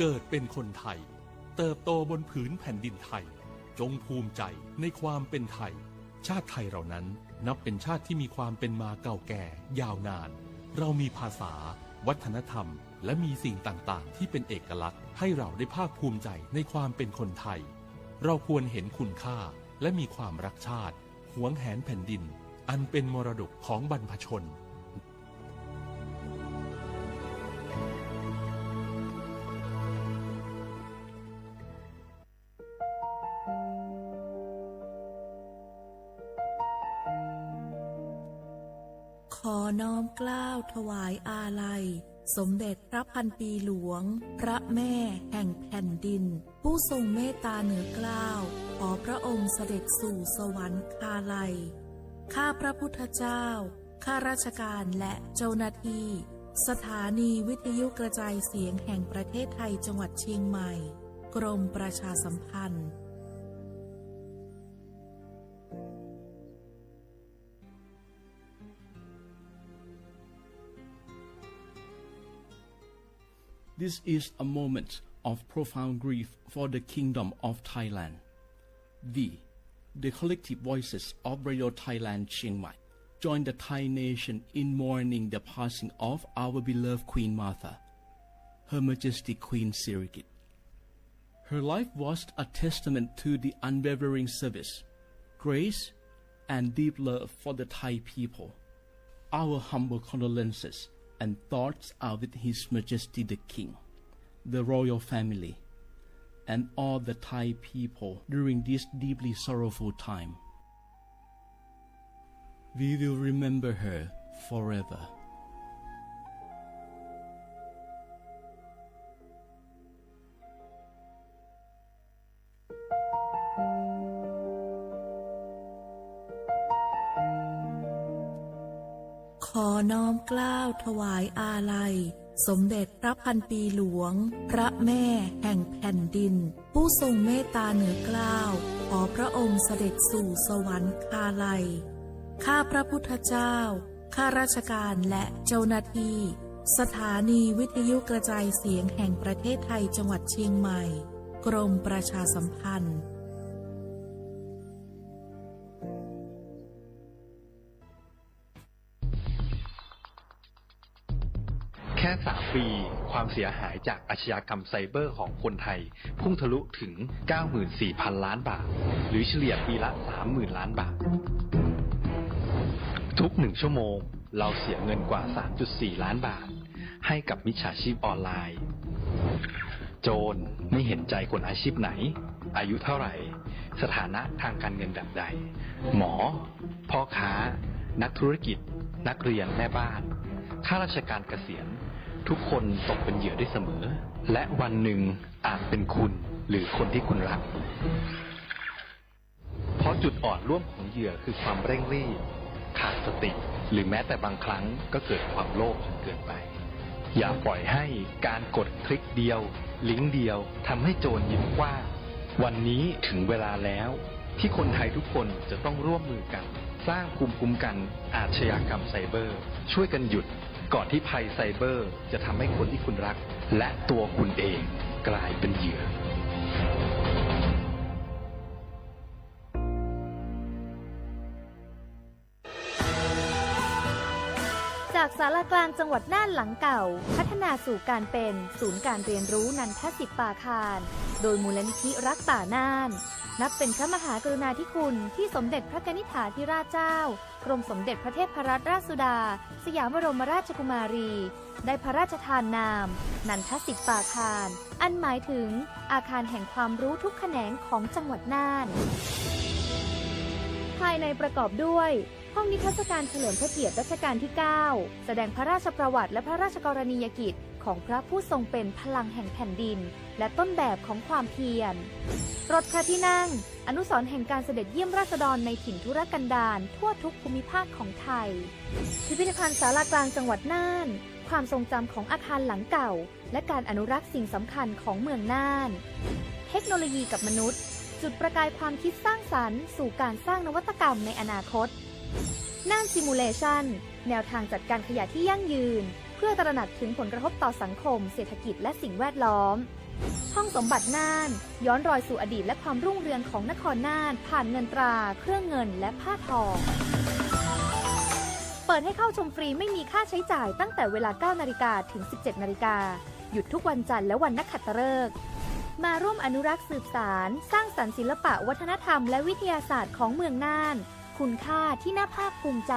เกิดเป็นคนไทย เติบโตบนผืนแผ่นดินไทย จงภูมิใจในความเป็นไทย ชาติไทยเรานั้นนับเป็นชาติที่มีความเป็นมาเก่าแก่ยาวนาน เรามีภาษา วัฒนธรรม และมีสิ่งต่างๆ ที่เป็นเอกลักษณ์ให้เราได้ภาคภูมิใจในความเป็นคนไทย เราควรเห็นคุณค่าและมีความรักชาติ หวงแหนแผ่นดิน อันเป็นมรดกของบรรพชน ขอน้อมเกล้าถวายอาลัย สมเด็จพระพันปีหลวง พระแม่แห่งแผ่นดิน ผู้ทรงเมตตาเหนือเกล้า ขอพระองค์เสด็จสู่สวรรคาลัย ข้าพระพุทธเจ้า ข้าราชการและเจ้าหน้าที่ สถานีวิทยุกระจายเสียงแห่งประเทศไทยจังหวัดเชียงใหม่ กรมประชาสัมพันธ์ This is a moment of profound grief for the Kingdom of Thailand. We, the collective voices of Radio Thailand Chiang Mai, join the Thai nation in mourning the passing of our beloved Queen Mother, Her Majesty Queen Sirikit. Her life was a testament to the unwavering service, grace, and deep love for the Thai people. Our humble condolences and thoughts are with His Majesty the King, the royal family, and all the Thai people during this deeply sorrowful time. We will remember her forever. ขอน้อมเกล้าถวายอาลัย สมเด็จพระพันปีหลวง พระแม่แห่งแผ่นดิน ผู้ทรงเมตตาเหนือเกล้า ขอพระองค์เสด็จสู่สวรรคาลัย ข้าพระพุทธเจ้า ข้าราชการและเจ้าหน้าที่ สถานีวิทยุกระจายเสียงแห่งประเทศไทยจังหวัดเชียงใหม่ กรมประชาสัมพันธ์ แค่สามปี ความเสียหายจากอาชญากรรมไซเบอร์ของคนไทย พุ่งทะลุถึง เก้าหมื่นสี่พันล้านบาท หรือเฉลี่ยปีละ สามหมื่นล้านบาท ทุกหนึ่งชั่วโมง เราเสียเงินกว่า สามจุดสี่ล้านบาท ให้กับมิจฉาชีพออนไลน์ โจรไม่เห็นใจคนอาชีพไหน อายุเท่าไหร่ สถานะทางการเงินแบบใด หมอ พ่อค้า นักธุรกิจ นักเรียน แม่บ้าน ข้าราชการเกษียณ ทุกคนตกเป็นเหยื่อได้เสมอ และวันหนึ่งอาจเป็นคุณหรือคนที่คุณรัก เพราะจุดอ่อนร่วมของเหยื่อคือความเร่งรีบ ขาดสติ หรือแม้แต่บางครั้งก็เกิดความโลภจนเกินไป อย่าปล่อยให้การกดคลิกเดียว ลิงก์เดียว ทำให้โจรยิ้มกว้าง วันนี้ถึงเวลาแล้ว ที่คนไทยทุกคนจะต้องร่วมมือกัน สร้างภูมิคุ้มกันอาชญากรรมไซเบอร์ ช่วยกันหยุด ก่อนที่ภัยไซเบอร์จะทำให้คนที่คุณรัก และตัวคุณเองกลายเป็นเหยื่อ จากศาลากลางจังหวัดน่านหลังเก่า พัฒนาสู่การเป็นศูนย์การเรียนรู้นันทสิทธิ์ปาคาร โดยมูลนิธิรักป่าน่าน นับเป็นพระมหากรุณาธิคุณที่สมเด็จพระกนิษฐาธิราชเจ้า กรมสมเด็จพระเทพรัตนราชสุดา สยามบรมราชกุมารี ได้พระราชทานนาม นันทสิทธิ์ปาคาร อันหมายถึงอาคารแห่งความรู้ทุกแขนงของจังหวัดน่าน ภายในประกอบด้วย ห้องนิทรรศการเฉลิมพระเกียรติรัชกาลที่ เก้า แสดงพระราชประวัติและพระราชกรณียกิจของพระผู้ทรงเป็นพลังแห่งแผ่นดิน และต้นแบบของความเพียร รถพระที่นั่ง อนุสรณ์แห่งการเสด็จเยี่ยมราษฎรในถิ่นทุรกันดารทั่วทุกภูมิภาคของไทย พิพิธภัณฑ์ศาลากลางจังหวัดน่าน ความทรงจำของอาคารหลังเก่า และการอนุรักษ์สิ่งสำคัญของเมืองน่าน เทคโนโลยีกับมนุษย์ จุดประกายความคิดสร้างสรรค์สู่การสร้างนวัตกรรมในอนาคต น่าน Simulation แนวทางจัดการขยะที่ยั่งยืน เพื่อตระหนักถึงผลกระทบต่อสังคม เศรษฐกิจ และสิ่งแวดล้อม ห้องสมบัติน่าน ย้อนรอยสู่อดีตและความรุ่งเรืองของนครน่าน ผ่านเงินตรา เครื่องเงิน และผ้าทอ เปิดให้เข้าชมฟรีไม่มีค่าใช้จ่ายตั้งแต่เวลา เก้านาฬิกา ถึง สิบเจ็ดนาฬิกา หยุดทุกวันจันทร์และวันนักขัตฤกษ์ มาร่วมอนุรักษ์สืบสาน สร้างสรรค์ศิลปะวัฒนธรรมและวิทยาศาสตร์ของเมืองน่าน คุณค่าที่น่าภาคภูมิใจ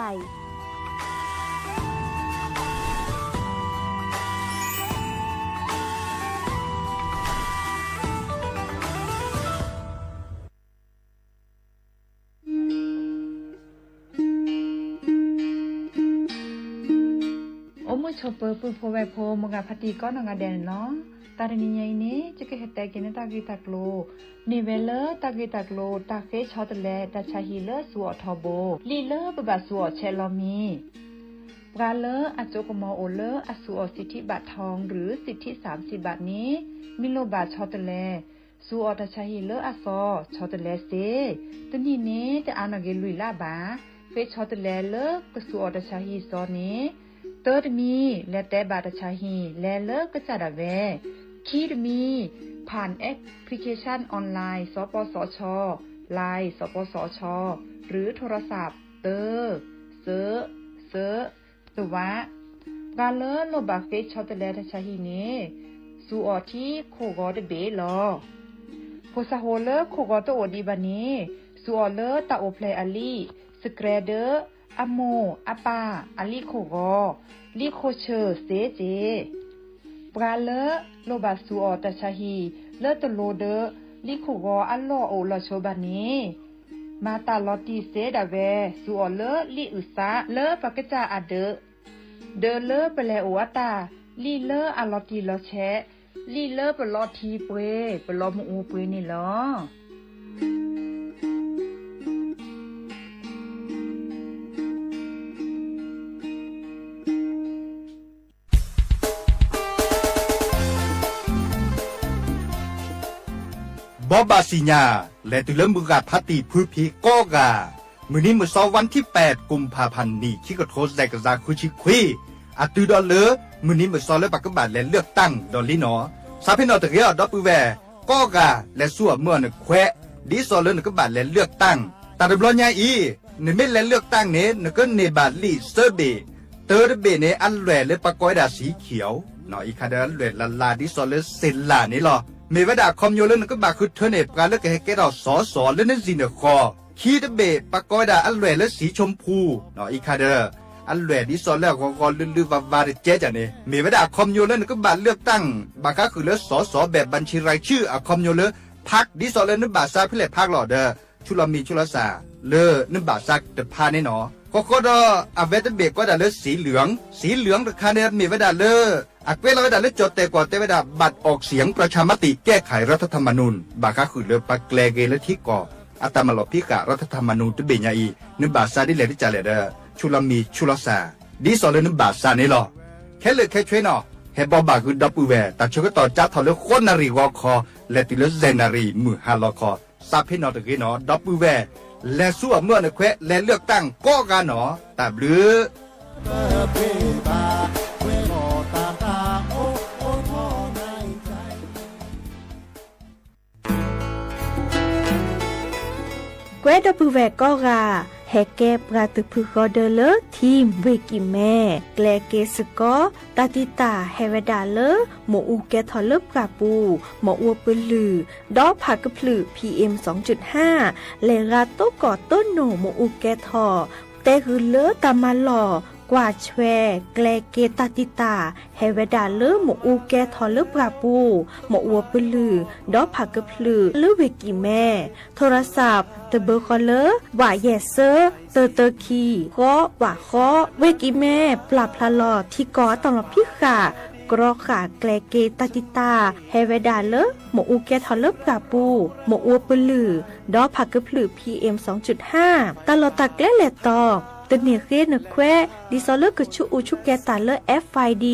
အိၣ်မုာ်ဆိးပၢၤ ပုၢ်ဖိဝဲၢ်ဖိ မိၢ်ဂၤဖါတံၢ်ကိးနီၢ်ဂၤဒဲးန့ၣ်လီၤ. တၢ်တနံၤညါအံၤန့ၣ် ယကဟဲတဲက့ၤန့ၢ်တၢ်ဂ့ၢ်တၢ်ကျိၤ မ့ၢ်ဝဲလၢတၢ်ဂ့ၢ်တၢ်ကျိၤ တၢ်ဃ့ဆီတလဲ တၢ်ဆါဟံၣ်လၢစူၤအီၣ်ထီဘိ လံာ်လၢပဘၣ်စူၤအီၣ်ဆဲးလီၤမံၤ ပှၤလၢအစိကမီၤအိၣ်လၢအစူၤအီၣ် สิทธิบัตรทอง หรือ สิทธิสามสิบบาท န့ၣ် မ့ၢ်လိၣ်ဘၣ်ဆီတလဲ စူၤအီၣ်တၢ်ဆါဟံၣ်လၢအသီ ဆီတလဲစ့ တနံၣ်န့ၣ် တအါနီၣ်က့ၤလွံၢ်လါဘၣ်. ဃ့ဆီတလဲလၢကစူၤအီၣ်တၢ်ဆါဟံၣ်စီန့ၣ် တၢတမံၤ လဲၤတဲဘၣ်တၢ်ဆါဟံၣ် လဲၤလၢကစၢ်ဒၣ်ဝဲ ခံတမံၤ ผ่านแอปพลิเคชันออนไลน์ สปสช Line สปสช หรือโทรศัพท์ တၢ စၢ စၢ တဝး ပှၤလၢလိၣ်ဘၣ်ဃ့ဆီတလဲတၢ်ဆါဟံၣ်န့ၣ် စူၤအီၣ်ထံခိၣ်ဂီၤတဘ့ၣ်လီၤ. ဖိစၢ်ဖိလၢခိၣ်ဂီၤတအိၣ်ဒံးဘၣ်န့ၣ် စူၤအီၣ်လၢတၢ်အိၣ်ဖျဲၣ်အလံာ် စကြဲဒၢ အမိၢ်အပၢ် အလံာ်ခိၣ်ဂီၤ လံာ်ခိၣ်ဆၢၣ်စ့စ့ ပှၤလၢလိၣ်ဘၣ်စူၤအီၣ်တၢ်ဆါဟံၣ် လၢတလိၤဒီး လံာ်ခိၣ်ဂီၤအလီၢ်အိၣ်လီၤဆိဘၣ်န့ၣ် မၤတၢ်လီၤတံၢ်စ့ဒၣ်ဝဲ စူၤအီၣ်လၢလံာ်အုၣ်သးလၢပကစၢ်အဒၢး ဒီးလၢပလဲၤအိၣ်အတၢ် လံာ်လၢအလီၤတံၢ်လီၤဆဲး လံာ်လၢပလီထံပှ့ၤ ပလီမ့ၣ်အူပှ့ၤန့ၣ်လီၤ. ဘီဘၣ်စံၣ်ညါ လဲၤတုၤလၢမုၢ်ဂၤဖးတံၢ် ဖုဖံးကိးဂၤ မုၢ်နံၤမုၢ်သီ วันที่แปด กุมภาพันธ์ နံၣ်ခံကထိ စဲးကစၢ်ဃုဆံခွံ အတုၤဒီးလၢ မုၢ်နံၤမုၢ်သီလၢပကဘၣ်လဲၤเลือกตั้งဒီးလံနီၤ စးဖဲနီၤတဂ့ၤအီၤ ဒီပုၢ်ဝဲၢ်ကိးဂၤ လဲၤဆူအမုၢ်အနခွဲး ဒ်သိးလၢနကဘၣ်လဲၤเลือกตั้ง တၢ်တဘျီညါအံၤ နမ့ၢ်လဲၤเลือกตั้งန့ၣ် နကန့ၢ်ဘၣ်လံာ်သၢဘ့ၣ် တၢတဘ့ၣ်န့ၣ် အလွဲၢ်လၢပကိးဝဲဒၣ် สีเขียว အံၤခါဒီးအလွဲၢ်လၢ်လၢ်ဒ်သိးလၢစ့လၢ်န့ၣ်လီၤ. မ့ၢ်ဝဲဒၣ်အခီပညီလၢနကဘၣ်ဃုထၢန့ၢ် ပှၤလၢကဟဲကဲထီၣ်စီၤစီၤလၢနစံၣ်နဃီၤ ခံတဘ့ၣ် ပကိးဝဲဒၣ်အလွဲၢ်လၢ สีชมพู အံၤခါဒီး အလွဲၢ်ဒ်သိးလၢအဂီၤဂီၤလုၢ်လုၢ်ဝါဝါတကဲကန့ၣ် မ့ၢ်ဝဲဒၣ်အခီပညီလၢနကဘၣ်เลือกตั้ง ဘၣ်ဃးဃုာ်လၢစီၤစီၤ แบบบัญชีรายชื่อ အခီပညီလၢ พรรค ဒ်သိးလၢနဘၣ်စးဖဲလဲၣ် พรรค လီၤဒီး ဆူလီၤမံၤဆူလီၤစၢ် လၢနဘၣ်စးတဖၣ်န့ၣ်နီၤ ဃီဃီဒီး အဝဲတဘ့ၣ်ကိးဒၣ်လၢ สีเหลือง สีเหลือง တခါန့ၣ် မ့ၢ်ဝဲဒၣ်လၢ အကွဲးလီၤဝဲဒၣ်လၢကၠီၣ်တဲၣ်ကီၢ်တဲဝဲဒၣ် บัตรออกเสียงประชามติแก้ไขรัฐธรรมนูญ ဘၣ်ဃးဃုာ်လၢပကျဲၤက့ၤလၢထံကီၢ် အတၢ်မၤလီၤဖံးဃာ် รัฐธรรมนูญ တဘ့ၣ်ညါအံၤ နဘၣ်စးဒ်လဲၣ်ဒ်လဲၣ်ဒီး ဆူလီၤမံၤဆူလီၤစၢ် ဒ်သိးလၢနဘၣ်စးန့ၣ်လီၤ. ခဲလၢာ်ခဲဆ့နီၤ ဟဲဘီဘၣ်ဃုာ်ဒီပုၢ်ဝဲၢ် တၢ်ဆၢကတီၢ်ကၠါထီၣ်လၢဃိးနၣ်ရံၣ်ဂီၤခီ လဲၤတုၤလၢယဲၢ်နၣ်ရံၣ်မုၢ်ဟါလီၤခီ စးဖဲနီၤတဂ့ၤနီၤ ဒီပုၢ်ဝဲၢ် လဲၤဆူအမုၢ်အနခွဲး လဲၤเลือกตั้งကိးဂၤနီၤ တၢ်ဘျုး ကွဲဒီပုၢ်ဝဲၢ်ကိးဂၤ ဟဲကဲပှၤသုးဖုဃီဒၢလၢ team ဝ့ၢ်ကံၣ်မဲ ကျဲၤက့ၤစ့ၢ်ကီး တၢ်တံာ်တာ်ဟဲဝဲဒၣ်လၢ မ့ၣ်အူကဲထီၣ်လၢပှၢ်ပူၤ မ့ၣ်အူအပလုၢ် ဒီးဖးကဖျၢၣ် PM စူၤ လဲၤဂၤတိကိးတိနိၣ်မ့ၣ်အူကဲထီၣ် တဲဃုာ်လၢတၢ်မၤလီၢ် ကွၢ်ဆွဲ ကျဲၤက့ၤတၢ်တံာ်တာ် ဟဲဝဲဒၣ်လၢမ့ၣ်အူကဲထီၣ်လၢပှၢ်ပူၤ မ့ၣ်အူအပလုၢ် ဒီးဖးကဖျၢၣ်လၢဝ့ၢ်ကံၣ်မဲ ထိရစး တဘၢဃီလၢ ဝးယဲၢ်စၢ တၢတၢခံ ဃီ ဝးဃီ ဝ့ၢ်ကံၣ်မဲ ပျၢ်ဖျါလီၤထံကီၢ်အတၢ်လီၤဖံးဃာ် ကြီဃာ်ကျဲၤက့ၤတၢ်တံာ်တာ် ဟဲဝဲဒၣ်လၢ မ့ၣ်အူကဲထီၣ်လၢပှၢ်ပူၤ မ့ၣ်အူအပလုၢ် ဒီးဖးကဖျၢၣ် PM စူၤ တၢ်လီၢ်တၢ်ကျဲလဲၤတီၤ တန့ၢ်ဃ့နခွဲး ဒ်သိးလၢကဆူၣ်အူဆူၣ်ကဲတၢ်လၢ FID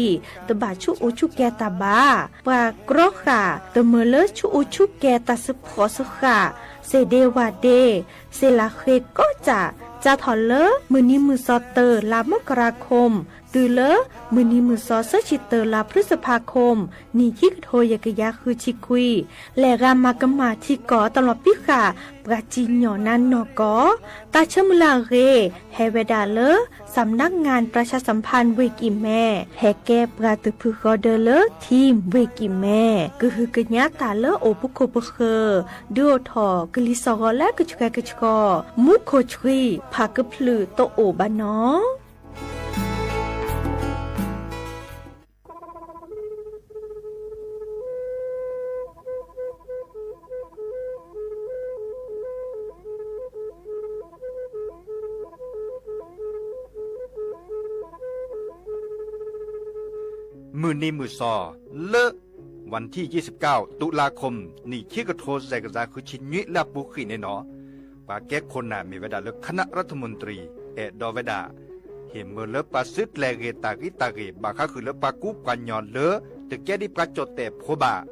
တဘၣ်ဆူၣ်အူဆူၣ်ကဲတၢ်ဘၣ်. ပှၤကြီဃာ် တမၢလၢဆူၣ်အူဆူၣ်ကဲတၢ်ဆူၣ်ဖှီၣ်ဆူၣ်ဃာ် စ့ၢ်ဒ့ဝၢ်ဒ့ စ့ၢ်လးဃ့ကိးစၢ် ကၢ်ထီၣ်လၢမုၢ်နံၤမုၢ်သီတၢ လါမကရၤခိၣ် တုၤလၢမုၢ်နံၤမုၢ်သီ သၢဆံတၢလါ ဖျုစဖါခိၣ် နံၣ်ခံကထိယဲၢ်ကယၤဃုဆံခွံ လဲၤဂၤမၤကမၣ်ထံကီၢ် တၢ်လီၢ်ဖံးဃာ် ပှၤစံၣ်ညီၣ်နါနီၢ်ကီၢ် တၢ်ဆၢမုၢ်လၢ်အဂ့ၢ် ဟဲဝဲဒၣ်လၢ စၣ်နၢၣ်ငၣ် ပြၢၡါစၣ်ဖၣ် ဝ့ၢ်ကံၣ်မဲ ဟဲကဲပှၤသုးဖုဃီဒၢလၢ ထံဝ့ၢ်ကံၣ်မဲ ကဟုကညးတၢ်လၢအိၣ်ပခိၣ်ပဃၢၤ ဒုးအိၣ်ထီၣ်ကလံၤစှီၤဂီၤလၢကဆှဲကဆှီ မူခိၣ်ဆှံ ဖးကဖျုးတအိၣ်ဘၣ်နီၤ. မုၢ်နံၤမုၢ်သီ လၢ ဝၣ်ထံၣ်ယဲၢ်ဆံကၠိ တုၤလါခိၣ် နံၣ်ခံကထိယဲၢ်ကယၤဃုဆံနွံ လၢအပူၤကွံာ်န့ၣ်နီၤ ပှၤကဲခိၣ်နၢ်မ့ၢ်ဝဲဒၣ်လၢ ခနၣ်ရးထမူၣ်တရံၣ် အဲၣ်ဒိးဝဲဒၣ် ဟ့ၣ်မၢလၢပှၤစုကျဲၤဂ့ၤတၢ်ဂံၢ်တၢ်ဂ့ၢ် ဘၣ်ဃးဃုာ်လၢပှၤကူပှၤကညီလၢ တကဲဒ်ပှၤကၠီၣ်တဲၣ်ဖိဘၣ်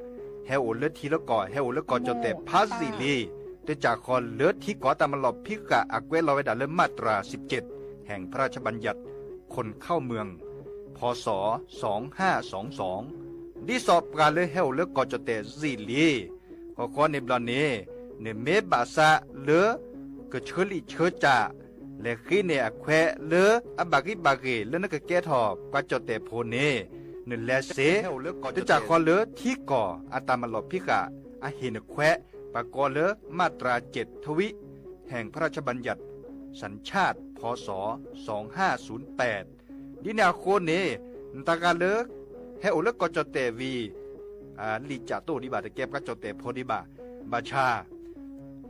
ဟဲအိၣ်လၢထံလၢကီၢ် ဟဲအိၣ်လၢကီၢ်ကၠီၣ်တဲၣ်ဖးယံာ်လံ တစၢ်ဃီလၢထံကီၢ်တၢ်မၤလီၢ်ဖံးဃာ်အကွဲးလီၤဝဲဒၣ်လၢ มาตราสิบเจ็ด แห่งพระราชบัญญัติคนเข้าเมือง พ.ศ. สองห้าสองสอง ဒ်သိးပှၤလၢဟဲအိၣ်လၢကီၢ်ကၠီၣ်တဲၣ်ယံာ်လံ ဃီဃီန့ၣ်ဘျီန့ၣ် နမ့ၢ်ဘၣ်ဆၣ်လၢ ကဆၢလံာ်ဆၢစၢ် လဲၤဃ့န့ၢ်အခွဲးလၢအဘၣ်ဂံၢ်ဘၣ်ဂ့ၤ လၢနကကဲထီၣ်ပှၤကၠီၣ်တဲၣ်ဖိန့ၣ် နလဲၤစ့ တစၢ်ဃီလၢထံကီၢ်အတၢ်မၤလီၢ်ဖံးဃာ် အဟ့ၣ်နခွဲး ပှၤကိးလၢ มาตราเจ็ดทวี แห่งพระราชบัญญัติสัญชาติ พ.ศ. สองห้าศูนย์แปด ဒ်န့ၣ်အဃိန့ၣ် နတၢ်ဂၤလၢ ဟဲအိၣ်လၢကီၢ်ကၠီၣ်တဲၣ်ဝံၤ လံာ်စၢ်တအိၣ်ဒံးဘၣ် တကဲပှၤကၠီၣ်တဲၣ်ဖိဒံးဘၣ် ဘၣ်ဆၣ်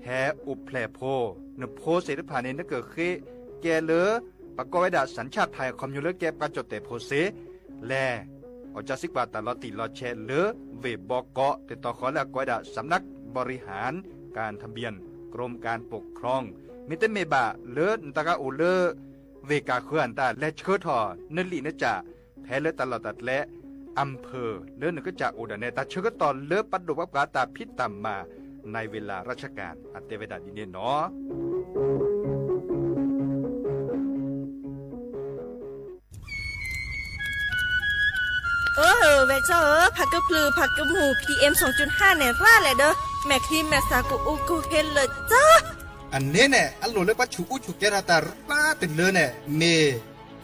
ဟဲအိၣ်ဖျဲၣ်ဖိ နဖိသ့ၣ်တဖၣ်န့ၣ် နကဃ့ကဲလၢ ပှၤကိးဝဲဒၣ် สัญชาติไทย ခီဖျိလၢကဲပှၤကၠီၣ်တဲၣ်ဖိစ့ လဲၤ အီၣ်ကၢစံကွၢ်တၢ်လီၤတံၢ်လီၤဆဲးလၢ ဝ့ၢ်ဘီကီး တတီၤဃီလၢအကိးဝဲဒၣ် สำนักบริหารการทะเบียน กรมการปกครอง မ့တမ့ၢ်ဘၣ်လၢနတၢ်ဂၤအိၣ်လၢ ဝ့ၢ်ကၢ်ဃၢၤအတၢ် လဲၤဆှၢထီၣ်နလံာ်နစၢ် ဖဲလၢတၢ်လီၢ်တၢ်ကျဲ อำเภอ လၢနကစၢ်အိၣ်ဒၣ်နဲ တၢ်ဆၢကတီၢ်လၢပဒိၣ်ပှၤပှၤတၢ်ဖံးတၢ်မၤ ในเวลาราชการ အတဲဝဲဒၣ်ဒ်န့ၣ်နီၤ. အၢ ဝဲၢ်ကၠီဧၢ, ဖးကဖျုးဖးကမူၣ် พีเอ็มสองจุดห้า န့ၣ် ရၣ်လဲၣ်ဒီး မဲာ်ချံမဲာ်သၣ်ကအိၣ်ကဟ့လၢာ်ကၠီ အန့ၣ်န့ၣ် အလိၣ်လၢပှၤဆူးအူဆူၣ်ကဲထီၣ်တၢ်ရၣ်တလၢန့ၣ် မ့ၢ်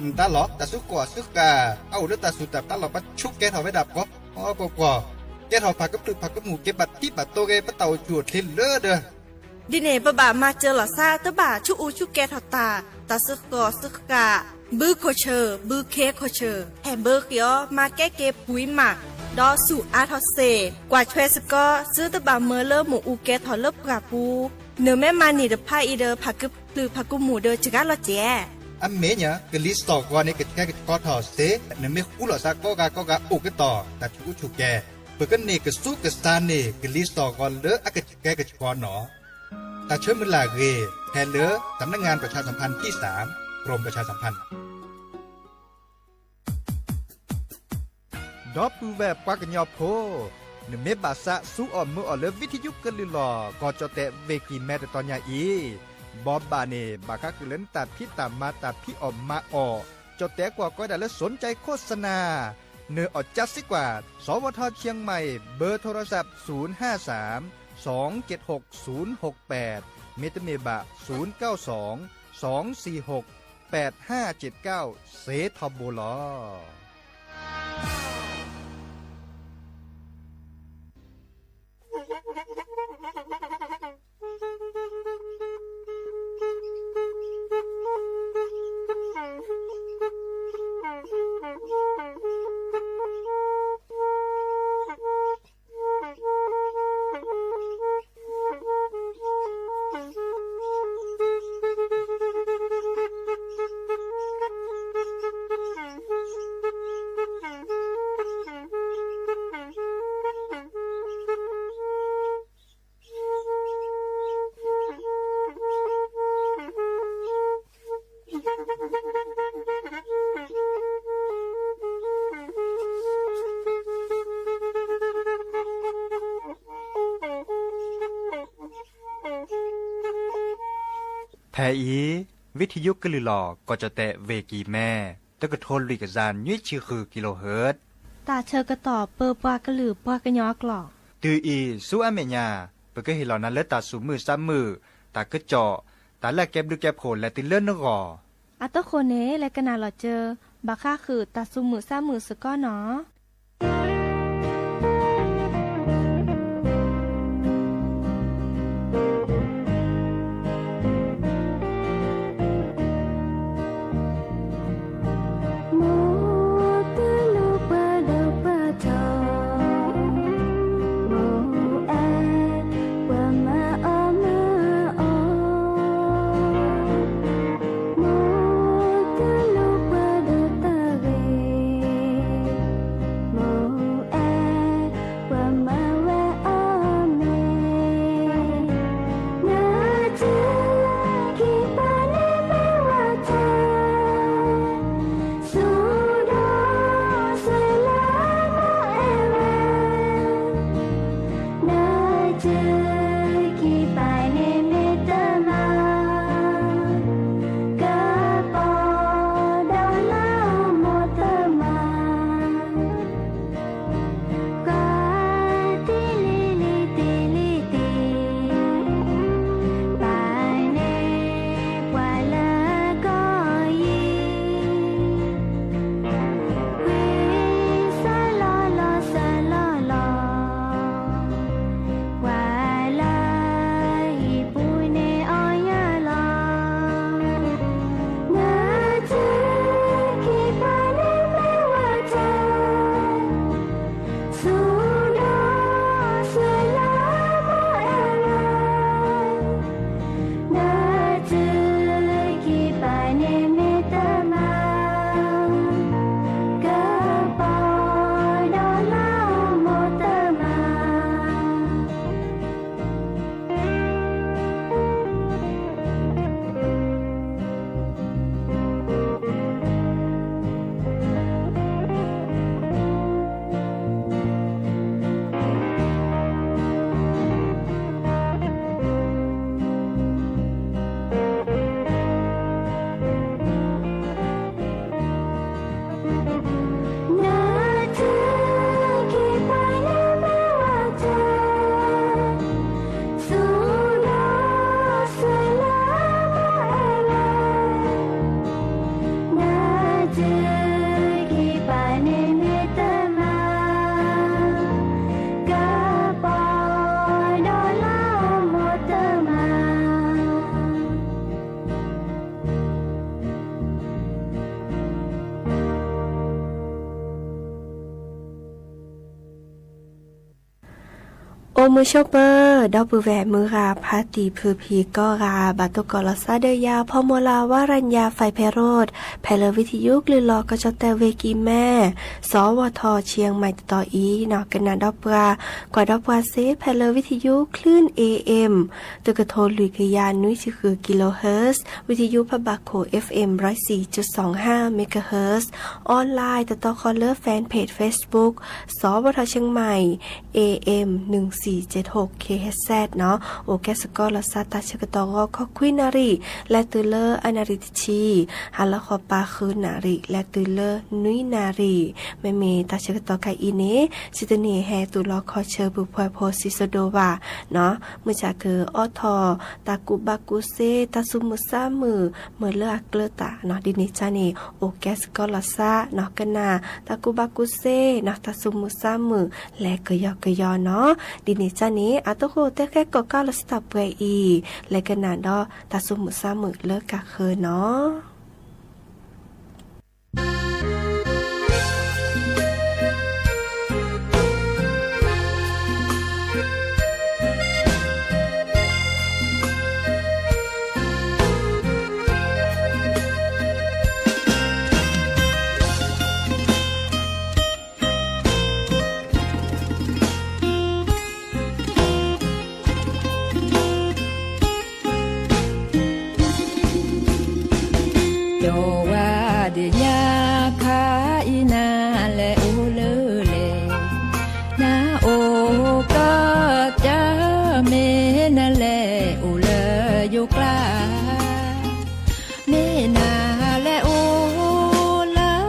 နတၢ်လီၢ် တၢ်စုကီၢ်စုဃၢ် အအိၣ်လၢတၢ်စူၢ်တၢ်ပျၢ်လီၤ ပှၤဆူးကဲထီၣ်ဝဲဒၣ်ပှီၢ်ပှီၢ်ပှီၢ်, ကဲထီၣ်ဖးကဖျုးဖးကမူၣ် ကဲဘၣ်ထံဘၣ်တိၤဂ့ၤ ပတၢ်အိၣ်ဆူၣ်အိၣ်ချ့လၢဒီး ဒ်န့ၣ် ပဘၣ်မၤစၢၤလီၤသး တဘၣ်ဆူးအူဆူးကဲထီၣ်တၢ် တၢ်စုကီၢ်စုဃၢ် ဘုခိၣ်ဆၢၣ် ဘုခ့ခိၣ်ဆၢၣ် ဟဲဘၢဃ့အီၤ မၤကဲက့ၤပှံၤမး ဒီးဆူၣ်အါထီၣ်စ့ၢ် ကွၢ်ထွဲစ့ၢ်ကီး သုတဘၣ်မၢလၢမ့ၣ်အူကဲထီၣ်လၢပှၢ်ပူၤ နမ့ၢ်မၤန့ၢ်တဖၣ်အံၤဒီး ဖးကဖျုးဖးကမူၣ်ဒီးစှၤလီၤစဲး အမ့ၢ်ညါ ကလံၤစိးဂီၤန့ၣ် ကဆှဲကဆှီထီၣ်စ့ၢ် နမ့ၢ်ဃူလိာ်သးကိးဂၤကိးဂၤအိၣ်ကတီၢ် တၢ်ဆူးအူဆူၣ်ကဲ, ပကန့ၢ်ကဆူးကဆါန့ၢ် ကလံၤစိးဂီၤလၢအကဆှဲကဆှီနီၤ. တၢ်ဆၢမုၢ်လၢ်အဂ့ၢ် ဖဲလၢ สำนักงานประชาสัมพันธ์ที่สาม กรมประชาสัมพันธ์ ဒီပုၢ်ဝဲၢ်ပှၤကညီဖိ, နမ့ၢ်ဘၣ်သးစူးအီၣ်မၢအီၣ်လၢ ဝံထံယုကလုၢ်လီၢ် ကီၢ်ကၠီၣ်တဲၣ်ဝ့ၢ်ကံၢ်မဲတတီၤညါအံၤ, ဘိးဘၣ်န့ၣ် ဘၣ်ဃးဃုာ်လၢနတၢ်ဖံးတၢ်မၤတၢ်ဖံးအီၣ်မၤအီၣ်, ကၠီၣ်တဲၣ်ကွီၢ်ကိးဝဲဒၣ်လၢ สนใจโฆษณา နအီၣ်ကၢစ့ၢ်ကီး, สวท เชียงใหม่ เบอร์โทรศัพท์ ศูนย์ห้าสาม สองเจ็ดหก ศูนย์หกแปด မ့တမ့ၢ်ဘၣ် ศูนย์เก้าสอง สองสี่หก แปดห้าเจ็ดเก้า စ့ထီဘိလီၤ. ဖဲအံၤ ဝံထံယုကလုၢ်လီၢ် ကီၢ်ကၠီၣ်တဲၣ်ဝ့ၢ်ကံၢ်မဲ တကထိလွံၢ်ကယၤနွံဆံဃု kilohertz တၢ်ဆၢကတီၢ်ပၢပှၤကလုာ်ပှၤကညီအကျိာ်. တုၤအံၤဆူအမဲာ်ညါ ပကဟ့ၣ်လီၤနၤလၢတၢ်သူၣ်မုာ်သးမုာ်, တၢ်ကစီၣ်, တၢ်လၢအကဲဘျုးကဲဖှိၣ်လဲၤတုၤလၢနဂီၢ်. အတဃိန့ၣ် လဲၤကနၣ်လီၤစၢၤ ဘၣ်ဃးဃုာ်တၢ်သူၣ်မုာ်သးမုာ်စ့ၢ်ကီးနီၤ. အိၣ်မုာ်ဆိးပၢၤ ဒီပုၢ်ဝဲၢ်မုၢ်ဂၤ ဖါတံၢ်ဖုဖံးကီၢ်ဂၤ ဘၣ်တိၢ်ကီးလီၤသးဒီးယၤ ဖီမိၢ်လၢ် ဝါရၤညါ ဖဲးဖဲးရိး ဖဲလၢဝံထယုကလုၢ်လီၤကီၢ်ကၠီၣ်တဲၣ်ဝ့ၢ်ကံၤမဲ စီၤဝီၤထီၣ် ဆံၣ်ယဲၢ်မံၣ် တတီၤအံၤနီၤ ကနၣ်ဒီးပှၤ ကွၢ်ဒီးပှၤစ့ၢ် ဖဲလၢဝံထယု คลื่น เอ เอ็ม တကထိလွံၢ်ကယၤနွံဆံဃု kilohertz ဝံထယုဖးဘၣ်ခိၣ် เอฟเอ็ม ร้อยสี่จุดสองห้า เมกะเฮิรตซ์ online တတီၤဃီလၢ fan page Facebook စီၤဝီၤထီၣ် เชียงใหม่ เอ เอ็ม หนึ่งสี่เจ็ดหก เคเอชเอส နီၤ အိၣ်ကဲစ့ၢ်ကီးလီၤသး တၢ်ဆၢကတီၢ်ဂီၤခီခွံနၣ်ရံၣ် လဲၤတုၤလၢအနၣ်ရံၣ်တဆံ, ဟါလီၤဃီပၤဃုနၣ်ရံၣ် လဲၤတုၤလၢနွံနၣ်ရံၣ်, မ့မ့ၢ်တၢ်ဆၢကတီၢ်ခဲအံၤန့ၣ် စံးတန့ၢ်ဟဲသူၣ်လီၤခီဆၢ ပှၤဖှီၣ်ဖိစံးစိဒိၣ်ဘၣ်နီၤ, မုၢ်ဆါကအိးထီၣ် တၢ်ကူၣ်ဘၣ်ကူၣ်သ့ တၢ်သူၣ်မုာ်သးမုာ် မ့ၢ်လၢအကျၢၤတၢ်နီၤ, ဒ်န့ၣ်ကန့ၣ် အိၣ်ကဲစ့ၢ်ကီးလီၤသးနီၤ, ကနၣ်တၢ်ကူၣ်ဘၣ်ကူၣ်သ့နီၤ, တၢ်သူၣ်မုာ်သးမုာ် လဲၤကယီကယီနီၤ, ဒ်န့ၣ်ကန့ၣ် အတၢ်ဃိတဲဃဲကိးကးလီၤစတၢ်ပှဲၤအံၤ လဲၤကနၣ်ဒီးတၢ်သူၣ်မုာ်သးမုာ်လၢကဃၢၤနီၤ. ဒီးဝၤဒၣ်ယၤခါအံၤ နၤလဲၤအိၣ်လၢလဲၣ်, နအိၣ်ကီၢ်ကၢ မ့ၢ်နလဲၤအိၣ်လၢယိၤကျါ, မ့ၢ်နလဲၤအိၣ်လၢ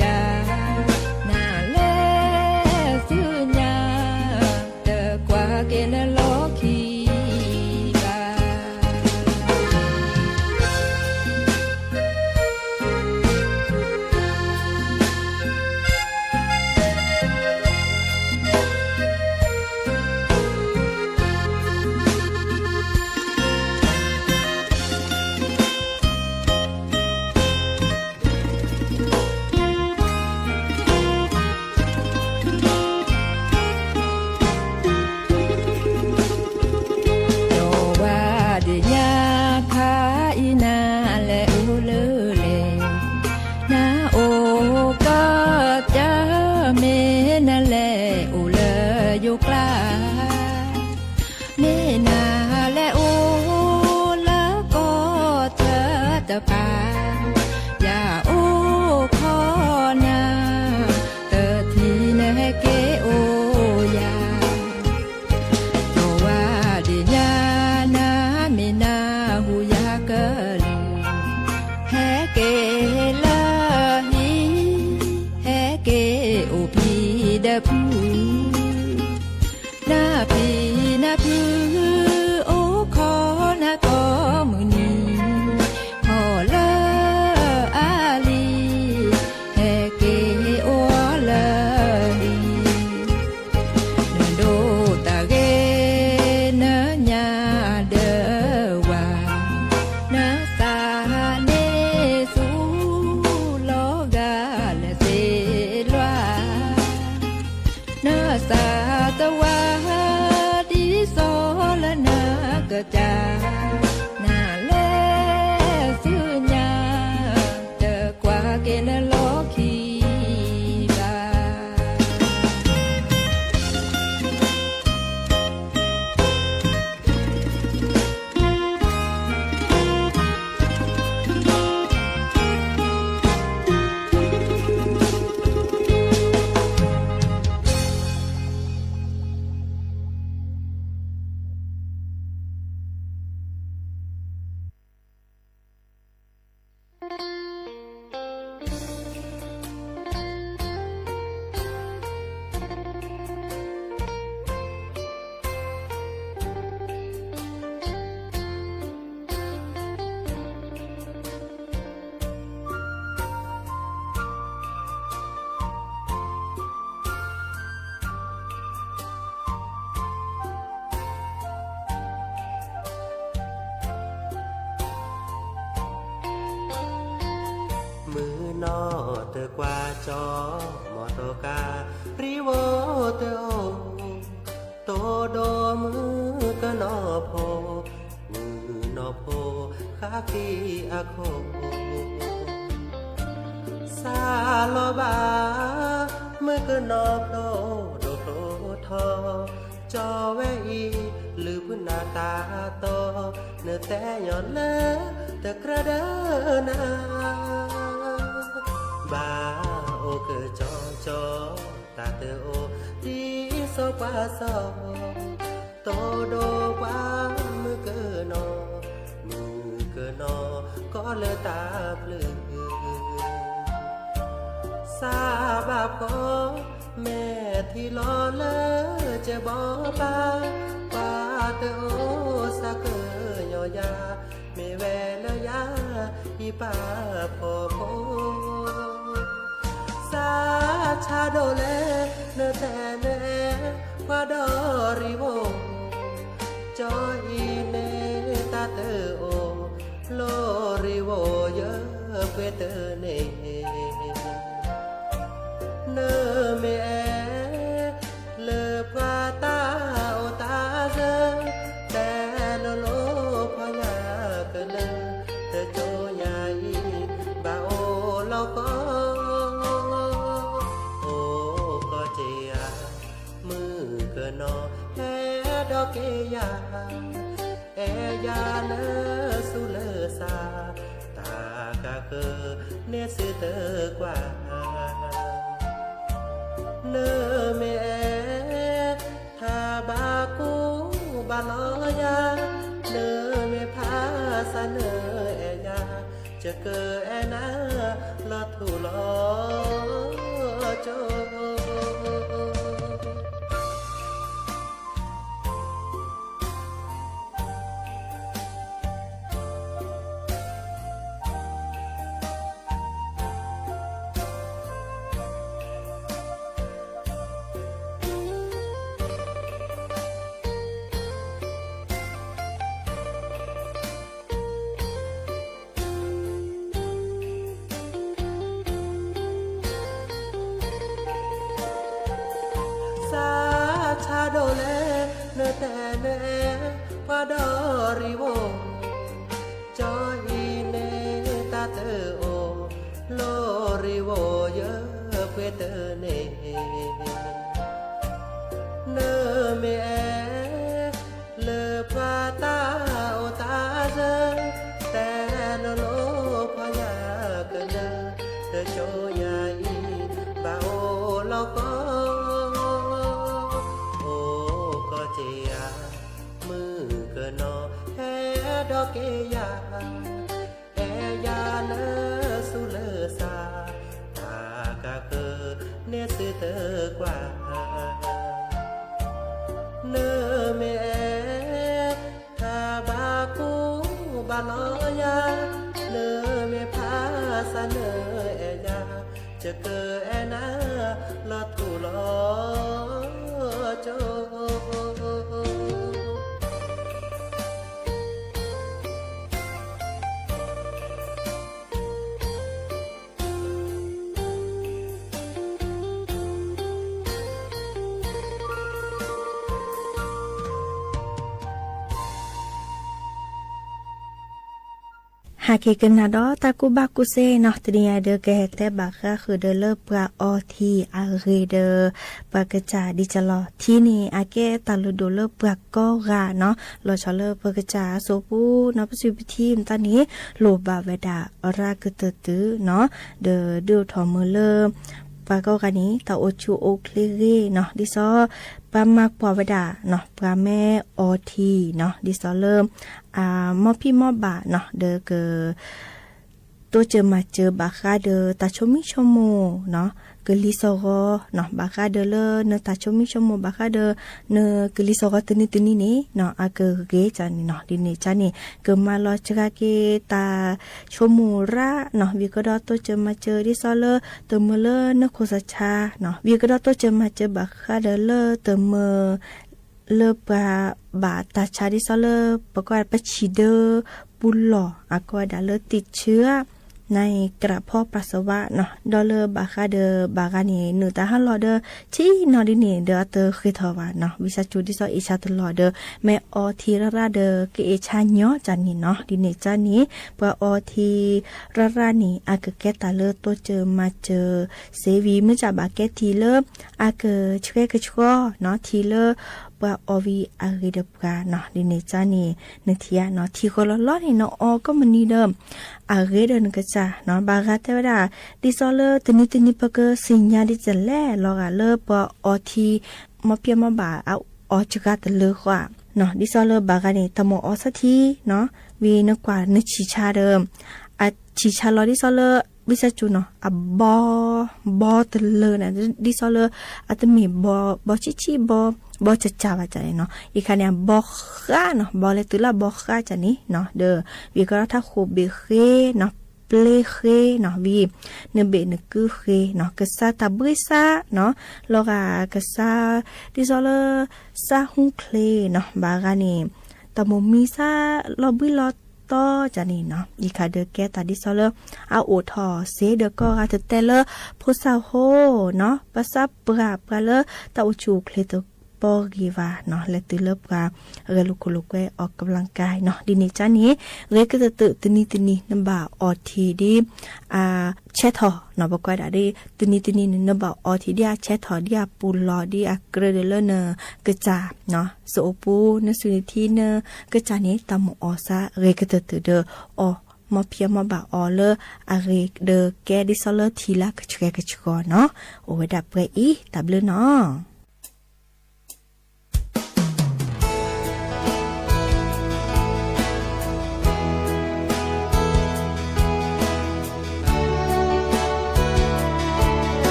ကစၢ်, နလဲၤဆူညါ, တကွၢ်က့ၤနလီၢ်ခံဘၣ်. ယဝၤဒ့ၣ်ညါခါအံၤ နလဲၤအိၣ်လၢလဲၣ်, နအိၣ်ကစၢ်, မ့ၢ်နလဲၤအိၣ်လၢယိၤကျါ, မ့ၢ်နလဲၤအိၣ်လၢကီၢ်ချၢတဖၣ်, ယအိၣ်ခိးနၤ, တထံၣ်နဟဲက့ၤအိၣ်ယၤ. ယဝၤဒ့ၣ်ညါ, နမ့ၢ်နဟူယၤကလုၢ်, ဟဲက့ၤလၢဟံၣ်, ဟဲက့ၤအိၣ်ဖံးဒီးဖု နဖံးနဖု အိၣ်ခိးနၤကိးမုၢ်နံၤ, ခီၣ်လၢအလံၤ, ဟဲက့ၤအိၣ်လၢဟံၣ်, နဒိးတၢ်ဂ့ၤနညါဒီးဝၤ, နသးန့ၣ်ဆူလီၤဂာ်လၢသ့လွါ, နသးတဝၤဒ်သိးလၢနကစၢ်, နလဲၤဆူညါ, တကွၢ်က့ၤနလီၢ်ခံဘၣ်. မုၢ်နီၢ်တကွၢ်ကၠီ, မီၢ်တကါ, ရံဝိတအိၣ်, တိဒိၣ်မုၢ်ကနီၤဖိ, မုၢ်နီၢ်ဖိဃါဃံအခိၣ်, စးလီၤဘၣ်, မုၢ်ကနီၤဖျိဒိၣ်ဖျိထီ, ကၠီဝဲအံၤ လုၢ်ဖုနၤတၢ်တီ, နသဲညီလၢတကြၢးဒီးနၤ, ဘၣ်အိၣ်ကၠီကၠီ, တၢ်တအိၣ်ဒ်စီၤပၤစီၤ, တိဒိၣ်ပှၤမုၢ်ကနီၤ, မုၢ်ကနီၤကီးလၢတၢ်ဖျၢၣ် စးဘၣ်ဖီ, မဲာ်ထံလီၤလၢကဘီဘၣ်, ပှၤတအိၣ်စးကညီၤယၤ, မ့ၢ်ဝဲလၢယၤအံၤပာ်ဖှိၣ်ဖိ, စးဆါဒိၣ်လဲၣ် နတဲနအဲၣ်ပှၤဒီးရံဝိ, ကၠီအံၤမ့ၢ်တၢ်တအိၣ် လီၤရံဝိယပှဲၤတန့ၢ် နမ့ၢ်အဲၣ် လၢပှၤတၢ်အိၣ်တၢ်စၢၤ တဲလိၤလိၤဖီညါကလၢာ် တကၠိညါအံၤ ဘၣ်အိၣ်လီၤကီ အိၣ်ကီၢ်က့ၤယၤ မုၣ်ကနီၤ ဟဲဒီးက့ၤယၤ အဲၣ်ယၤလၢဆူးလၢဆါ တၢ်ကဃၢၤန့ၣ်စ့ၢ်တကွၢ် နမ့ၢ်အဲၣ် ထါဘၣ်ကူဘၣ်လီယၤ နမ့ၢ်ဖးဆါနအဲၣ်ယၤ ယကအဲၣ်နၤလီၤထူလီၤကၠိ စးဆါဒိၣ်လဲၣ် နတဲနအဲၣ်ပှၤဒီးရံဝိၣ်, ကၠီအံၤန့ၣ်တၢ်တအိၣ် လီၤရံဝိၣ်ယပှ့ၤတန့ၢ် နမ့ၢ်အဲၣ်လၢပှၤတၢ်အိၣ်တၢ်စၢၤ, တဲလိၤလိၤပှၤညါကလၢာ်, တကၠိညါအံၤ ဘၣ်အိၣ်လီၤကီ, အိၣ်ကီက့ၤယၤ, မုၣ်ကနီၤဟဲဒီးက့ၤယၤ အဲၣ်ယၤလၢသူၣ်လၢသး, တၢ်ကးကၢန့ၣ်သုတကွၢ်, နမ့ၢ်အဲၣ်တၢ်ဘၣ်ကူဘၣ်လီယၤ, နမ့ၢ်ဖးသးနအဲၣ်ယၤ, ယကအဲၣ်နၤလီၤထူလီၤကၠိ ဟဲက့ၤကနၣ်ဒီးတၢ်ကူၣ်ဘၣ်ကူၣ်သ့နီၤ, တနံၤအံၤဒီးကဟဲတဲဘၣ်ဃးဃုာ်ဒီးလၢပှၤအီထံအဂ့ၢ်ဒီး ပှၤကစၢ်ဒ်ကလီၤထံန့ၣ် အကဲတၢ်လုၢ်ဒိၣ်လၢပှၤကိးဂၤနီၤ, လီၤဆီလၢပှၤကစၢ်အစိပူၤနီၤ, ပစုပထံမတၤန့ၣ် လိၣ်ဘၣ်ဝဲဒၣ်အရၢကတၢၢ်တုၤနီၤ, ဒီးဒုးအိၣ်ထီၣ်မုာ်လၢ ပှၤကိးဂၤန့ၣ် တၢ်အိၣ်ဆူၣ်အိၣ်ချ့ဂ့ၤနီၤ, ဒ်သိးပှၤမၤကွၢ်ဝဲဒၣ်နီၤ, ပှၤမ့ၢ်အီထံနီၤ, ဒ်သိးလၢ အမီၢ်ဖံးမီၢ်ဘၣ်နီၤ, ဒီးက တိစၢၤမၤစၢၤဘၣ်ဃးဒီးတၢ်ဆိမိၣ်ဆိကမိၣ်နီၤ, ကလံၤသီၣ်ဂီၤနီၤ, ဘၣ်ဃးဒီးလၢနတၢ်ဆိမိၣ်ဆိကမိၣ် ဘၣ်ဃးဒီးနကလံၤသီၣ်ဂီၤတနံၤတနံၤန့ၣ်နီၤ, အကဂ့ၤကန့ၣ်နီၤ, ဒ်န့ၣ်ကန့ၣ် ကမၤလီၤစှၤက့ၤတၢ်ဆိကမိၣ်ရၣ်နီၤ, ဝံၤကဒီးတိစၢၤမၤစၢၤ ဒ်သိးလၢ တမုာ်လၢနခိၣ်သးဆါနီၤ, ဝံၤကဒီးတိစၢၤမၤစၢၤဘၣ်ဃးဒီးလၢတမုာ် လၢပှၤဘၣ်တၢ်ဆါဒ်သိးလၢ ပကိးပဆံးဒၢပူၤလီၢ် အကိးဝဲဒၣ်လၢ သံးဆၢ နအံၤ ကြၢးဖီပာ်စၢၤဝဲနီၤ, ဒီးလၢဘၣ်ဃးဒီးဘၣ်ဂၤန့ၣ် နုာ်တၢ်ဟးလီၤဒီး ဆံးနီၤဒ်န့ၣ်ဒီးအတဃ့ထီၣ်ဘၣ်နီၤ, ဝံသးစူၤဒ်သိးအ့ၣ်ဆါတလီၤဒီး မ့ၢ်အီထံရၣ်ရၣ်ဒီး ကအ့ၣ်ဆါညီကန့ၣ်နီၤ, ဒ်န့ၣ်ကန့ၣ် ပှၤအီထံရၣ်ရၣ်န့ၣ် အကကဲတၢ်လၢတိစၢၤမၤစၢၤ စ့ဝံၤ မ့ၢ်စၢ်ဘၣ်ကဲထံလၢ အကဆှဲကဆှီနီၤ, ထံလၢပှၤအီဝံၤအဂ့ၤဒီးပှၤနီၤ, ဒ်န့ၣ်ကန့ၣ် နထံၣ်ဧါနီၤ, ထံဃီလီၤလီၤန့ၣ် နအီကီၢ်မနံၤဒီး အဂ့ၤဒီးနကစၢ်နီၤ, ဘၣ်ဂၤတဲဝဲဒၣ် ဒ်သိးလၢတနံၤတနံၤပကသ့ၣ်ညါဒ်လဲၣ် လီၤဂာ်လၢပှၤအီထံ မီၢ်ဖံးမီၢ်ဘၣ် အီစှၤတလၢဃီနီၤ, ဒ်သိးလၢဘၣ်ဂၤန့ၣ် တၢ်မိၣ်အီသးထံနီၤ, ဝံၤနကွၢ်နဆံးဆါဒီး အဆံးဆါလီၤဒ်သိးလၢ ဝံသးစူၤနီၤ အဘီ ဘီတလၢန့ၣ် ဒ်သိးလၢ အတမ့ၢ်ဘီ ဘီဆံးဆံး ဘီ ဘီစၢ်စၢ်ဘၣ်န့ၣ်နီၤ, အံၤခါန့ၣ် အဘီဃးနီၤ, ဘီလဲၤတုၤလၢအဘီဃးန့ၣ်နီၤ, ဒီး ဝံၤကဒီးထါဃိၣ်ဘ့ၣ်ဃ့နီၤ, ပျ့ဃ့နီၤ, ဝံၤ နဘ့ၣ်နကုဃ့နီၤ, ကစၢ်တၢ်ဘှံးစၢ်နီၤ, လီၤဂာ်ကစၢ် ဒ်သိးလၢ စၢ်ဟူချ့နီၤ, ဘၣ်ဂၤန့ၣ် တၢ်မိၣ်မံစၢ်လီၤဘှံးလီၤတီၤန့ၣ်နီၤ, အံၤခါဒီးကဲတၢ်ဒ်သိးလၢ အအိၣ်ထီၣ်စ့ဒီးကိးဂၤတတဲလၢ ဖိသၣ်ဖိနီၤ, ပှၤစၢ်ပှၢ်ပှၤလၢတၢ်အိၣ်ဆူၣ်အိၣ်ချ့တပီၢ်ဂ့ၤဘၣ်နီၤ, လဲၤတုၤလၢပှၤဂဲၤလိာ်ခိၣ်လိာ်ကွဲ အီၣ်ကဘျံးကါနီၤ, ဒ်န့ၣ်ကန့ၣ် ဂ့ၤကတၢၢ်တနံၤတနံၤ နဘၣ်အီထံဒ် အဆဲးထီၣ်နီၤ, ပကွၢ်ဒၣ်ဒ် တနံၤတနံၤန့ၣ် နဘၣ်အီထံဒ်အဆဲးထီၣ် ဒ်အပူၤလီၢ် ဒ်အကြၢးဒီးလၢနကစၢ် စအိၣ်ပူၤ နစုနထံ နကစၢ်န့ၣ် တၢ်မိၣ်အီစၢ်ဂ့ၤကတၢၢ်တၢၢ်ဒီး အီၣ်မီၢ်ဖံးမီၢ်ဘၣ်အီၤလၢအဂ့ၤဒီးကဲဒ်သိးလၢထံလၢကဆှဲကဆှီနီၤ, အိၣ်ဝဲဒၣ်ပှဲၤအံၤ တၢ်ဘျုးနီၤ.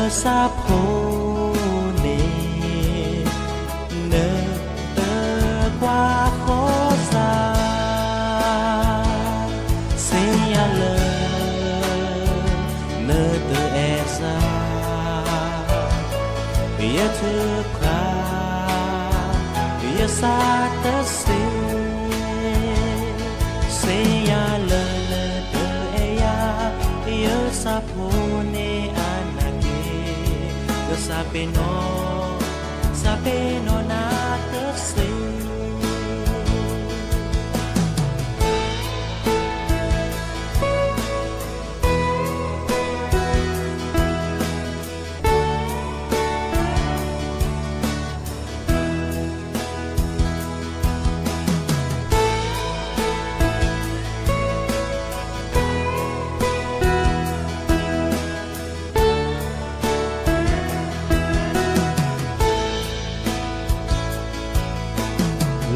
ယဆၣ်ဖိန့ၣ် နတကွၢ်ဃီစၢ်, စ့ယၤလၢ နတအဲၣ်စၢ်, ယထုကဖၣ် ယဆၣ်တစ့, စ့ယၤလၢ နတအဲၣ်ယၤ, ယဆၣ်ဖိန့ၣ်အနၢ်က့ၤ, ကစၢ်ပ့ၤနီၣ်, ကစၢ်ပ့ၤနီၣ်နၤတစ့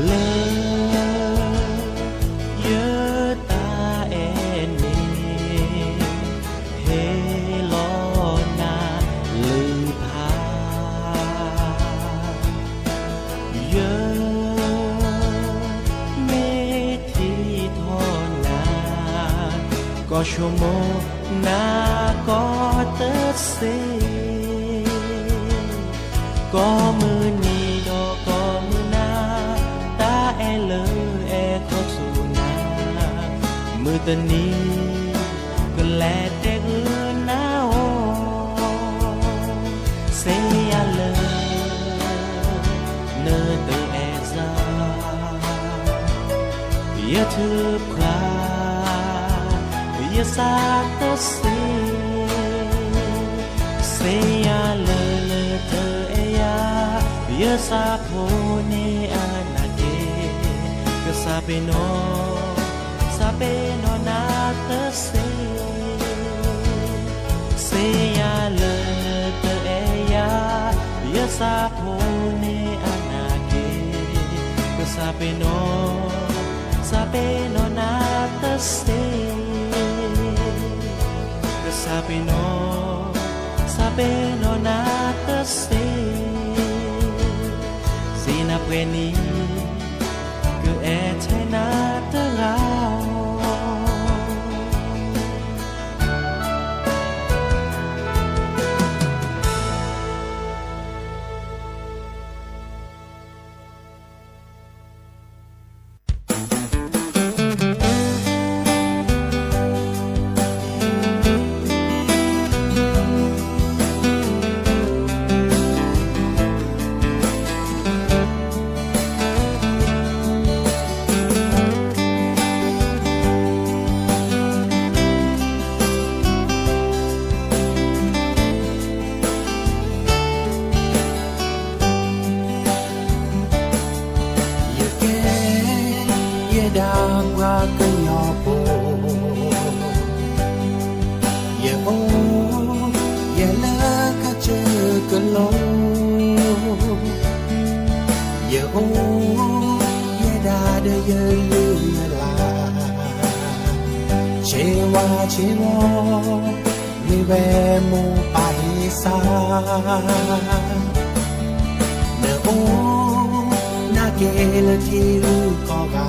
လၢ ယတၢ်အဲၣ်န့ၣ် ဟ့ၣ်လီၤနၤလုၢ်ဖး, ယ မ့ၢ်ထံၣ်ထီၣ်နၤ, ကီၢ်ဆိကမိၣ်နၤကီၢ်တစ့, ကိးမုၢ်နံၤဒီးကိးမုၢ်နၤ, တၢ်အဲၣ်လၢအဲၣ်ခီဆူနၤ, မုၢ်တနံၤ ကလဲၤတဲဂုာ်နၤအီၤ, စ့ယၤလၢ နတအဲၣ်စၢ်, ယထုကဖၣ် ယဆၣ်တစ့, စ့ယၤလၢ နတအဲၣ်ယၤ, ယဆၣ်ဖိန့ၣ်အနၢ်က့ၤ, ကစၢ်ပ့ၤနီၣ်, ကစၢ်ပ့ၤနီၣ်နၤတစ့ စ့ယၤလၢ နတအဲၣ်ယၤ, ယဆၣ်ဖိန့ၣ်အနၢ်က့ၤ, ကစၢ်ပ့ၤနီၣ်, ကစၢ်ပ့ၤနီၣ်နၤတစ့, ကစၢ်ပ့ၤနီၣ်, ကစၢ်ပ့ၤနီၣ်နၤတစ့, စ့နၤပှဲၤနံၤ ကအဲၣ်ထဲနၤတဂၤဧိၤ. Yeke, yeda pwa kenyo po. Ye o, ye le kache kelo. Ye o, yeda de ye ye la. Chewa chewa. Mewemo paisa. Neo, nakele tiu koga.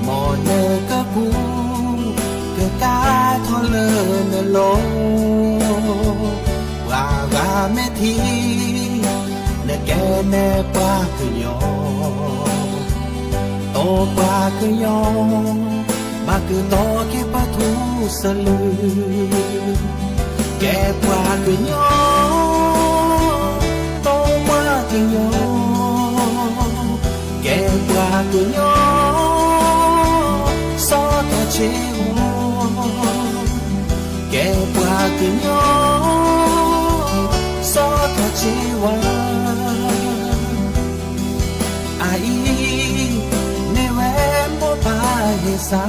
Mone keku, keka tole nelo. Waga meti, nekene pa kenyo. To pa kenyo. Bá kơ tó kê pá thú sa lư. Kê pua kơ nhó, tó pua kơ nhó. Kê pua kơ nhó, só tó chê wa. Kê pua kơ nhó, só tó chê wa. Aí, ne wembo pa hesa.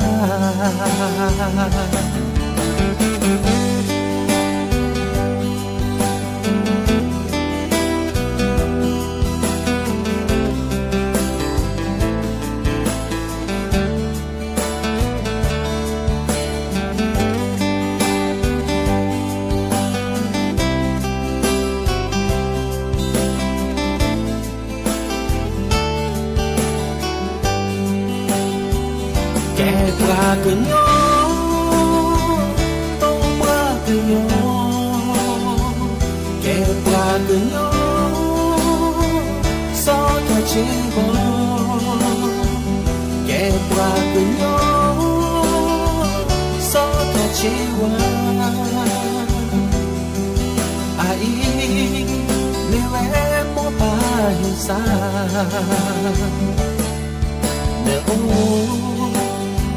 ကညီ, တိပှၤကညီ, ကဲပှၤကညီ, စီၤထီၣ်ဆ့ဝါ, ကဲပှၤကညီ, စီၤထီၣ်ဆ့ဝါ, အအံၤ မ့ၢ်ဝဲမိၢ်ပၢ်ဟ့ၣ်စၢ် နအိၣ်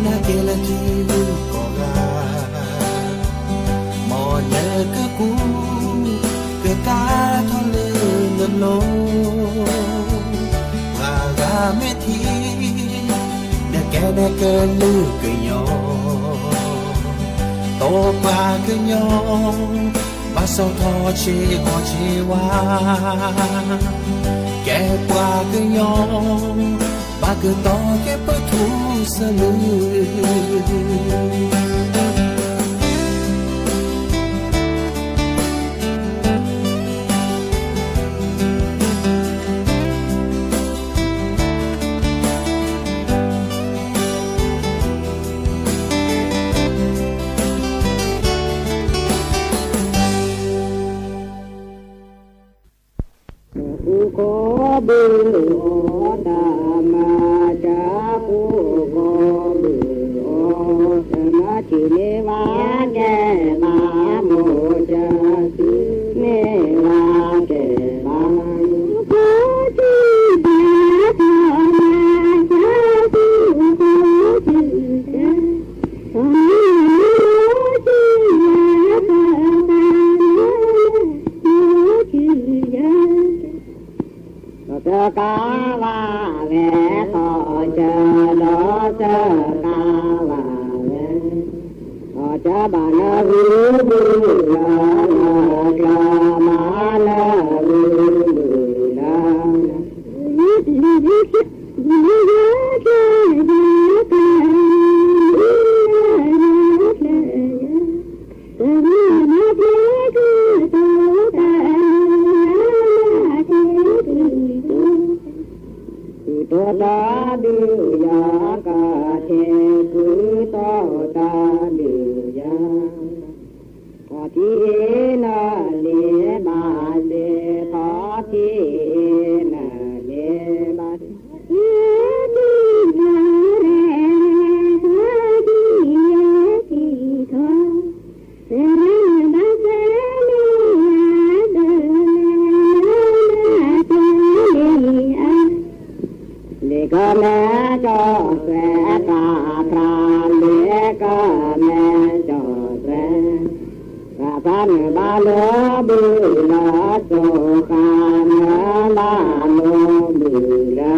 နကဲလၢထံဂုၤကီၢ်ဂၤ, မ်နကကူး ကသါထီၣ်လၢနလိၤ, ပှၤဂၤမ့ၢ်ထံၣ် နကဲနကလုာ်ကညီ, တိပှၤကညီ ဘၣ်စီၤထီၣ်ဆ့အီၤဆ့ဝါ, ကဲပှၤကညီ ဘၣ်ကတီၤကဲပထူစလုး. ဃူဃီဘုအီၤ တၢ်မၤစၢၤ ဃူဃီဘုအီၤ, တမၤထံၣ်န့ၢ်ဝဲကဲဘၣ် မိၢ်ကၢ်ထံၣ်န့ၢ်ဝဲကဲဘၣ်, ဃူဃီဘုအီၤ တၢ်မၤစၢၤ ဃူဃီဘုအီၤ ဒီးတကးဘၣ်ဝဲ ခီၣ်စၢၤ ဒီးတကးဘၣ်ဝဲ, ခီၣ်စၢၤဘၣ်လၢဂုၢ်ဘုလီၤ, ကျီၤဘၣ်လၢဂုၢ်ဘုလီၤ. ဃုာ်ဒီးတၢ်ဒုးယၤကထံး, ဃုာ်ဒီးတၢ်ဒုးယၤ, ခီၣ်ထံးအ့ၣ်နၤလ့ၤဘၣ်စ့ၢ်, ခီၣ်ထံးအ့ၣ်နၤလ့ၤဘၣ်စ့ၢ်, ခီၣ်ထံးအ့ၣ်နၤလ့ၤဘၣ်စ့ၢ်, လ့ၤကမဲကၠီၣ်စွဲတၢ်ဖြါ, လ့ၤကမဲကၠီၣ်စွဲ, တၢ်ဖြါန့ၣ်ဘၣ်လိာ်ဘုလီၤ, စိဃာ်နဘၣ်လိာ်ဘုလီၤ,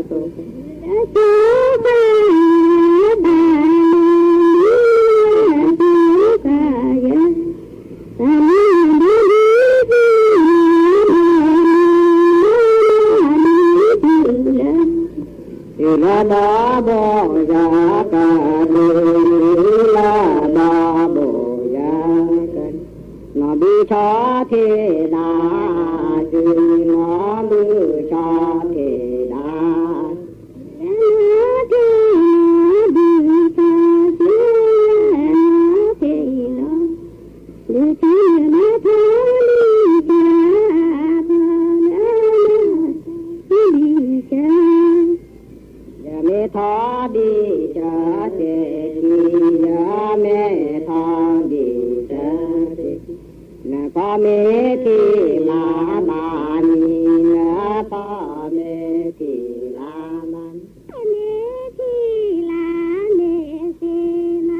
စိဃာ်နဘၣ်လိာ်ဘုလီၤ, စိဃာ်ယဲ တုၤလၢဘီဘိယၤက, တုၤလၢဘီဘိယၤက, နီၢ်ဘုဆီထံးဒၣ်, တုၤနီၢ်ဘုဆီထံးဒၣ် ယမ့ၢ်ထီၣ်ဒံးစၢၤစ့ၢ်ကီး, ယမ့ၢ်ထီၣ်ဒံးစၢၤစ့ၢ်ကီး, နဖိမ့ၢ်ထံၣ်လၢဘၣ်မံၤ, နဖိမ့ၢ်ထံၣ်လၢဘၣ်မံၤ, မ့ၢ်ထံၣ်လၢမ့ၢ်စ့ၢ်မၤ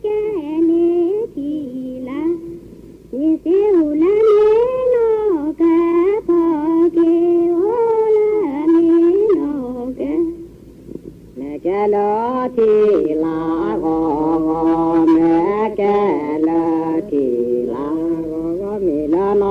ကဲမ့ၢ်ထံၣ်လၢ မ့ၢ်စ့ၢ်အိၣ်လၢမ့ၢ်နီၢ်ကဲ, ဖိက့ၤအိၣ်လၢမ့ၢ်နီၢ်ကဲ, မ့ၢ်ကဲလၢထံၣ်လၢဂီၤဂီၤ, မ့ၢ်ကဲလၢထံၣ်လၢဂီၤဂီၤ, မ့ၢ်လၢနီၢ်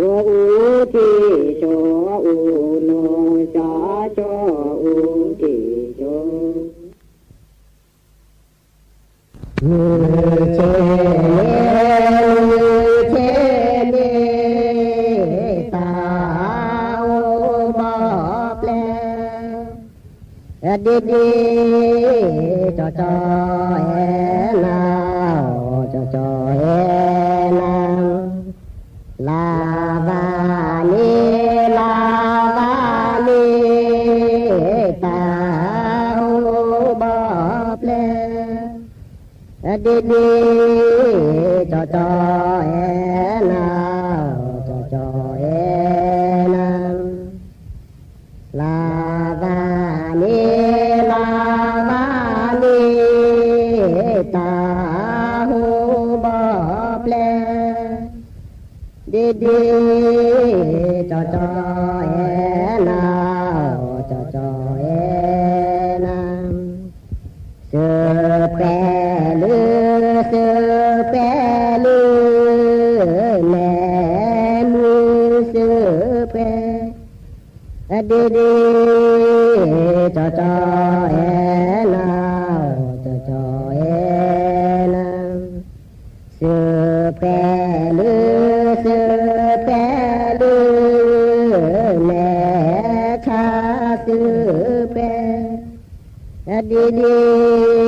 ကၠီအိၣ်တ့ၢ်ကၠီအိၣ်နီၤ ကၠီကၠီအိၣ်တ့ၢ်ကၠီ မုၢ်ဆ့ၣ်န့ၣ် မုၢ်ဆ့ၣ်န့ၣ် တၢ်အိၣ်ဘီပျဲၣ် ဒ်ဒ် ကၠီကၠီအဲၣ်နၤ ကၠီကၠီအဲၣ်နၤ လၢ်ဘၣ်န့ၣ် လၢ်ဘၣ်န့ၣ် တၢ်အိၣ်ဘီပျဲၣ် ဒ်ဒ် ကၠီကၠီအဲၣ်နၤ ကၠီကၠီအဲၣ်နၤ လၢ်ဘၣ်န့ၣ် လၢ်ဘၣ်န့ၣ် တၢ်အိၣ်ဘီပျဲၣ် ဒ်ဒ် ကၠီကၠီအဲၣ်နၤ ကၠီကၠီအဲၣ်နၤ စၢၤပှဲၤလၢ စၢၤပှဲၤလၢ မဲာ်မုာ်စၢၤပှဲၤ ဒ်ဒ် ကၠီကၠီအဲၣ်နၤ ကၠီကၠီအဲၣ်နၤ စၢၤပှဲၤလၢ စၢၤပှဲၤလၢ မဲာ်ဆါစၢၤပှဲၤ ဒ်ဒ် ကၠီကၠီအဲၣ်နၤ ကၠီကၠီ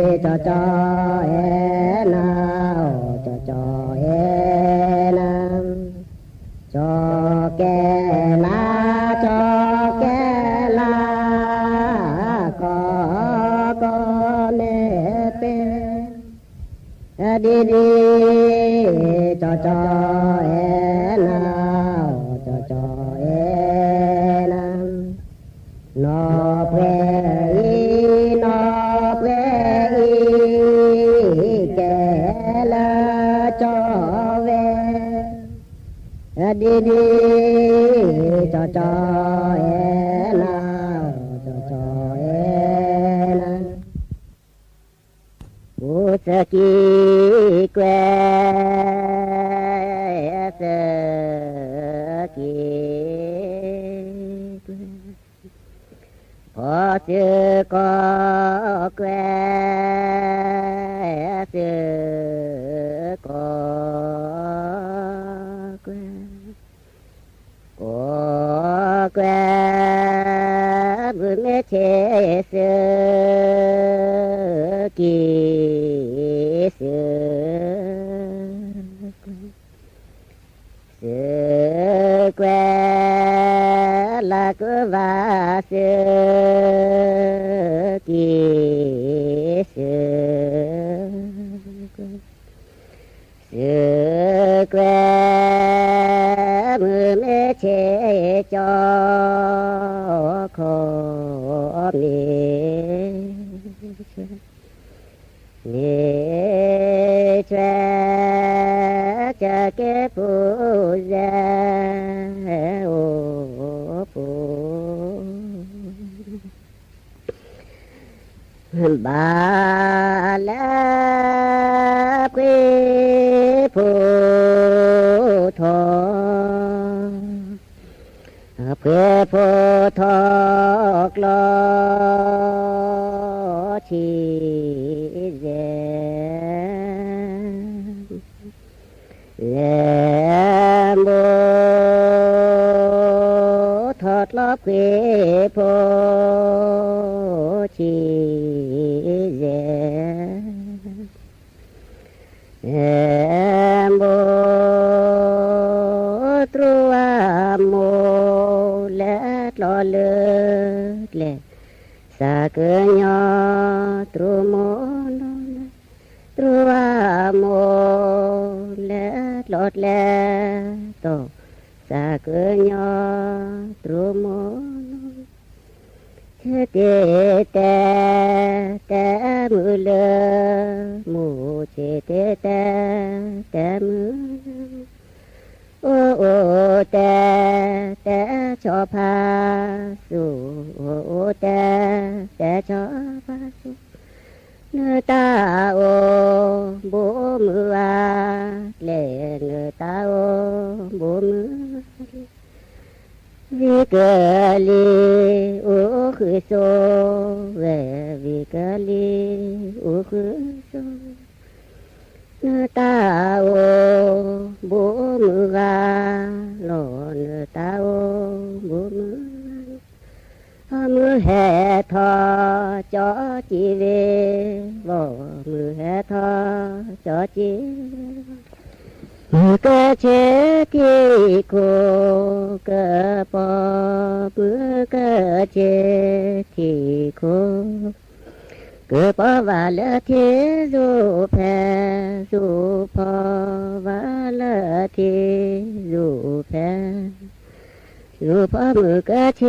အဲၣ်နၤ ကၠီကဲလါ ကၠီကဲလါ ကီကီမဲာ်ပဲ ဒ်ဒ် ကၠီကၠီအဲၣ်နၤ ကၠီကၠီအဲၣ်နၤ နီၢ်ပှဲၤအံၤ နီၢ်ပှဲၤအံၤ ကဲလၢကၠီဝဲ ဒ်ဒ် ကၠီကၠီအဲၣ်နၤ ကၠီကၠီအဲၣ်နၤ အိၣ်သကံကွဲ သကံကွဲ ဖီသုကိးကွဲ သုကိးကွဲ ကိးကွဲ မုၢ်မ့ၢ်ဆ့ၣ် သုကံ သုကွဲ သုကွဲ လၢကုဘၣ် သုကံ သု သုကွဲ မုၢ်မ့ၢ်ဆ့ၣ် ကၠီ ခိၣ်မ့ၢ် မ့ၢ်ထွဲ ကက့ၤပူၤယဲၢ်အိၣ်ပူၤ ဘၣ်လၢ ဖှံဖိထီၣ် ဖှံဖိထီၣ် ကျီဆံးယဲၢ် လဲၤမိၢ်ထီၣ်ကျီဖှံဖိဆံးယဲၢ် မိၢ်တြူဝါမိၢ်လဲၤကျီလၢကျဲ သးကညီတြူဝါမိၢ်နီၤ တြူဝါမိၢ်လဲၤကျီကျဲတီၢ် သးကညီတြူဝါမိၢ်နီၤ ဆၢတ့ၢ်တဲ တဲမုၢ်လၢ မိၢ်ဆၢတ့ၢ်တဲ တဲမုၢ်လၢ အိၣ်အိၣ်တဲ တဲဆီဖါစိ အိၣ်အိၣ်တဲ တဲဆီဖါစိ နတၢ်အိၣ် ဘိမုၢ်အါ ကျဲ နတၢ်အိၣ် ဘိမုၢ်လံ ဝံၤကလံၤ အိၣ်ဃုာ်စိဝဲ ဝံၤကလံၤအိၣ်ဃုာ်စိ နတၢ်အိၣ်ဘိမုၢ်ဂၤလီၤ နတၢ်အိၣ်ဘိမုၢ်ဂၤလီၤ ဘီမုၢ်ဟဲထီၣ် ကၠီကံးဝ့ၤဘီ မုၢ်ဟဲထီၣ် ကၠီကံးဝ့ၤဘီ မုၢ်ကဆ့ထံခိၣ်ကပီၤ မုၢ်ကဆ့ထံခိၣ် ကပီၤဝဲလၢထံရူၢ်ဖဲ ရူၢ်ဖီဝဲလၢထံရူၢ်ဖဲ ရူၢ်ဖီ မုၢ်ကဆ့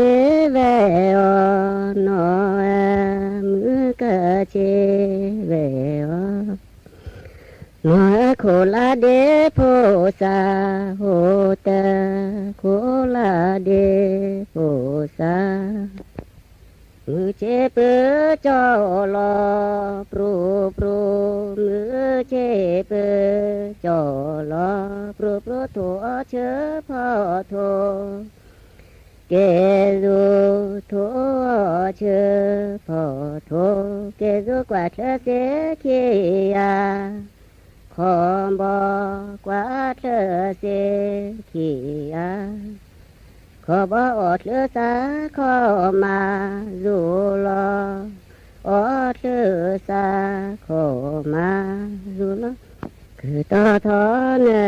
ဝဲအီၤ နီၢ်အဲၣ် မုၢ်ကဆ့ဝဲအီၤ နီၢ်အဲၣ်ခိၣ်လၢဒ့ဖိစါ ဟိတၢ်ခိၣ်လၢဒ့ဖိစါ မုၢ်ဆ့ပၢကၠီလီၤ ပြိပြိ မုၢ်ဆ့ပၢကၠီလီၤ ပြိပြိ ထိၣ်အီၣ်ဆၢဖီထိၣ် ကဲၤရူၢ်ထိၣ်အီၣ်ဆၢဖီထိၣ် ကဲၤရူၢ်ကွၢ်ချၢစ့ခံဂၤ ခီဘီကွၢ်ချၢစ့ခံဂၤ ခီဘီအီၣ်ချၢစးခီမး ရူၢ်လီၤ အီၣ်ချၢစးခီမး ရူၢ်လီၤ ကတီၤထီနနံၤ နစ့ ကၠီမ့ၢ်စံက့ၤဒီး စံက့ၤစံးတီဖး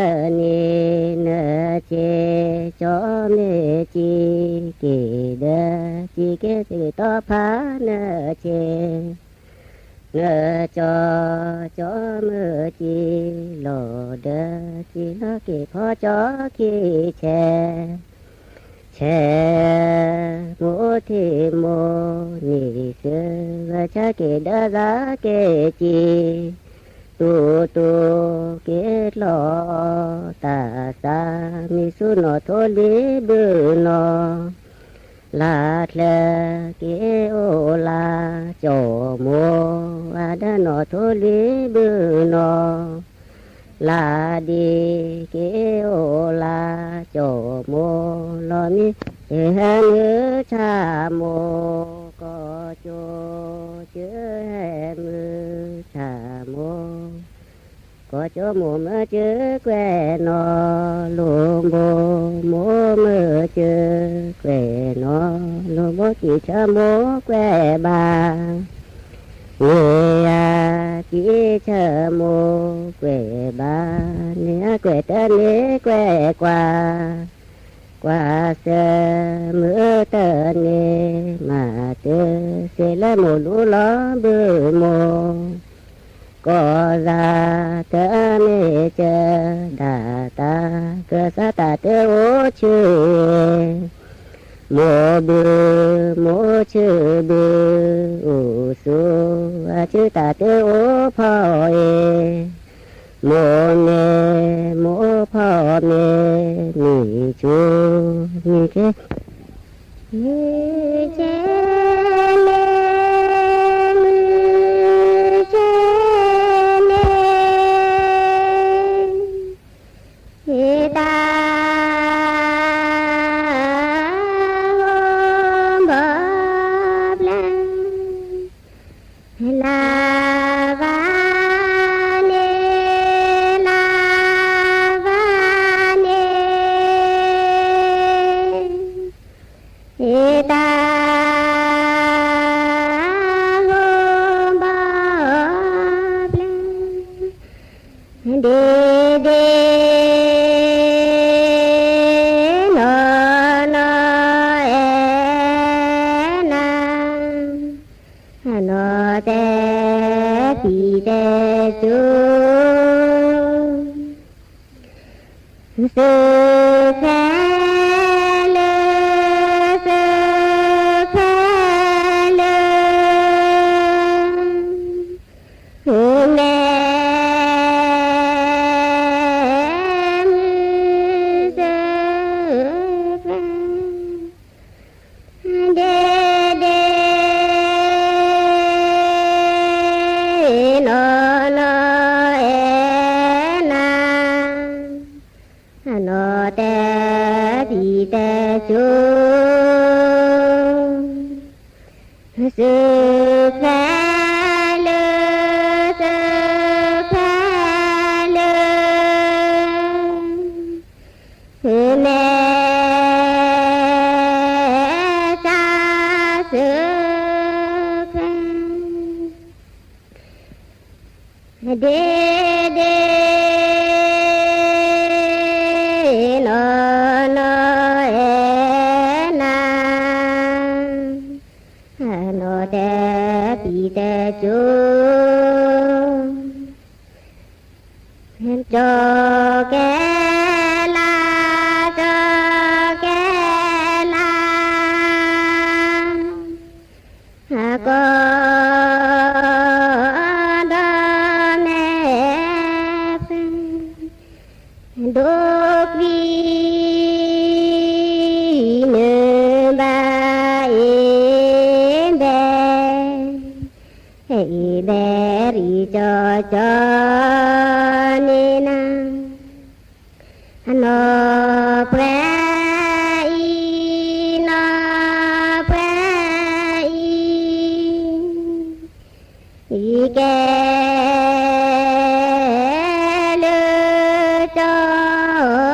နစ့ နကၠီ ကၠီမ့ၢ်စံလီၤဒီး စံလီၤက့ၤဖီကၠီခံဆဲး ဆဲး မိၢ်ထံမိၢ်နံၤစၢၤ ဂဲၤဆၢက့ၤဒီးစးက့ၤစံ တူတူက့ၤကျီၢ်တၢ်စၢ် မံၤဆူၣ်နီၢ်ထိလံၤဘုၣ်နီၢ် လၢ်ချၢက့ၤအိၣ်လၢကၠီၣ်မိၢ် ဝဲဒီးနီၢ်ထိလံၤဘုၣ်နီၢ် လၢ်ဒံက့ၤအိၣ်လၢကၠီၣ်မိၢ် လီၤမံ ကဟဲမုၢ်ဆၣ်မိၢ် ကီၢ်ကၠိ ကဟဲမုၢ်ဆၣ်မိၢ် ကီၢ်ကၠိမိၢ်မ့ၢ်စၢၤကွဲးနီၢ် လိၣ်ဘိမိၢ်မ့ၢ်စၢၤကွဲးနီၢ် လိၣ်ဘိကံၢ်ဆၢမိၢ်ကွဲးဘၣ် န့ၢ်ယၤကံၢ်ဆၢမိၢ်ကွဲးဘၣ် န့ၢ်ယၤကွဲးတၢ်န့ၢ်ကွဲးကွၢ် ကွၢ်စၢၤမုၢ်တၢ်န့ၣ်မၤတၢ် စ့လၢမိၢ်လူလီၤဘုၣ်မိၢ် ကီၢ်စၢ်တၢ်မ့ၢ်စၢၤဒၣ်တၢ် ကစၢ်တၢ်တအိၣ်ဆူၣ် မိၢ်ဘုမိၢ်ဆူၣ်ဘုအိၣ်ဆူၣ် အဆူၣ်တၢ်တအိၣ်ဖီအ့ၣ် မိၢ်မ့ၢ်မိၢ်ဖီမ့ၢ် မံၤဆူၣ်မံၤခ့ မုၢ်ဆ့န့ၣ် မုၢ်ဆ့န့ၣ် ဟ့ၣ်တၢ်ဟိဘီဘျၢ လၢ်ဝါန့ၣ် လၢ်ဝါန့ၣ် ဟ့ၣ်တၢ်ဟိဘီဘျၢ ဒ့ဒ့ နီၢ်နီၢ်အဲၣ်နၤ နီၢ်တဲဖံတဲစိ စၢဖဲလၢ စၢဖဲလၢ မ့ၢ်မုၢ်စၢဖဲ ဒ့ဒ့ နီၢ်နီၢ်အဲၣ်နၤ နီၢ် တၢ်ဖံးတၢ်စိၤ သုးခါလၢ သုးခါလၢ သုးမဲာ်သး သုးခါ ဒ့ဒ့ နီၢ်နီၢ်အဲၣ်နၤ နီၢ်တၢ်ဖံးတၢ်စိၤ ကၠီကဲလး ကၠီကဲလး ကီၢ်ဒီမဲာ်ဖဲ ဒိၣ်ကွံာ် နဘၣ်အ့ၣ်ဘဲ အ့ၣ်ဘဲရံကၠီကၠီန့ၣ်နၤ နီၢ်ပှဲၤအံၤ နီၢ်ပှဲၤအံၤ အံၤကဲလၢကၠီ ဒီဖိ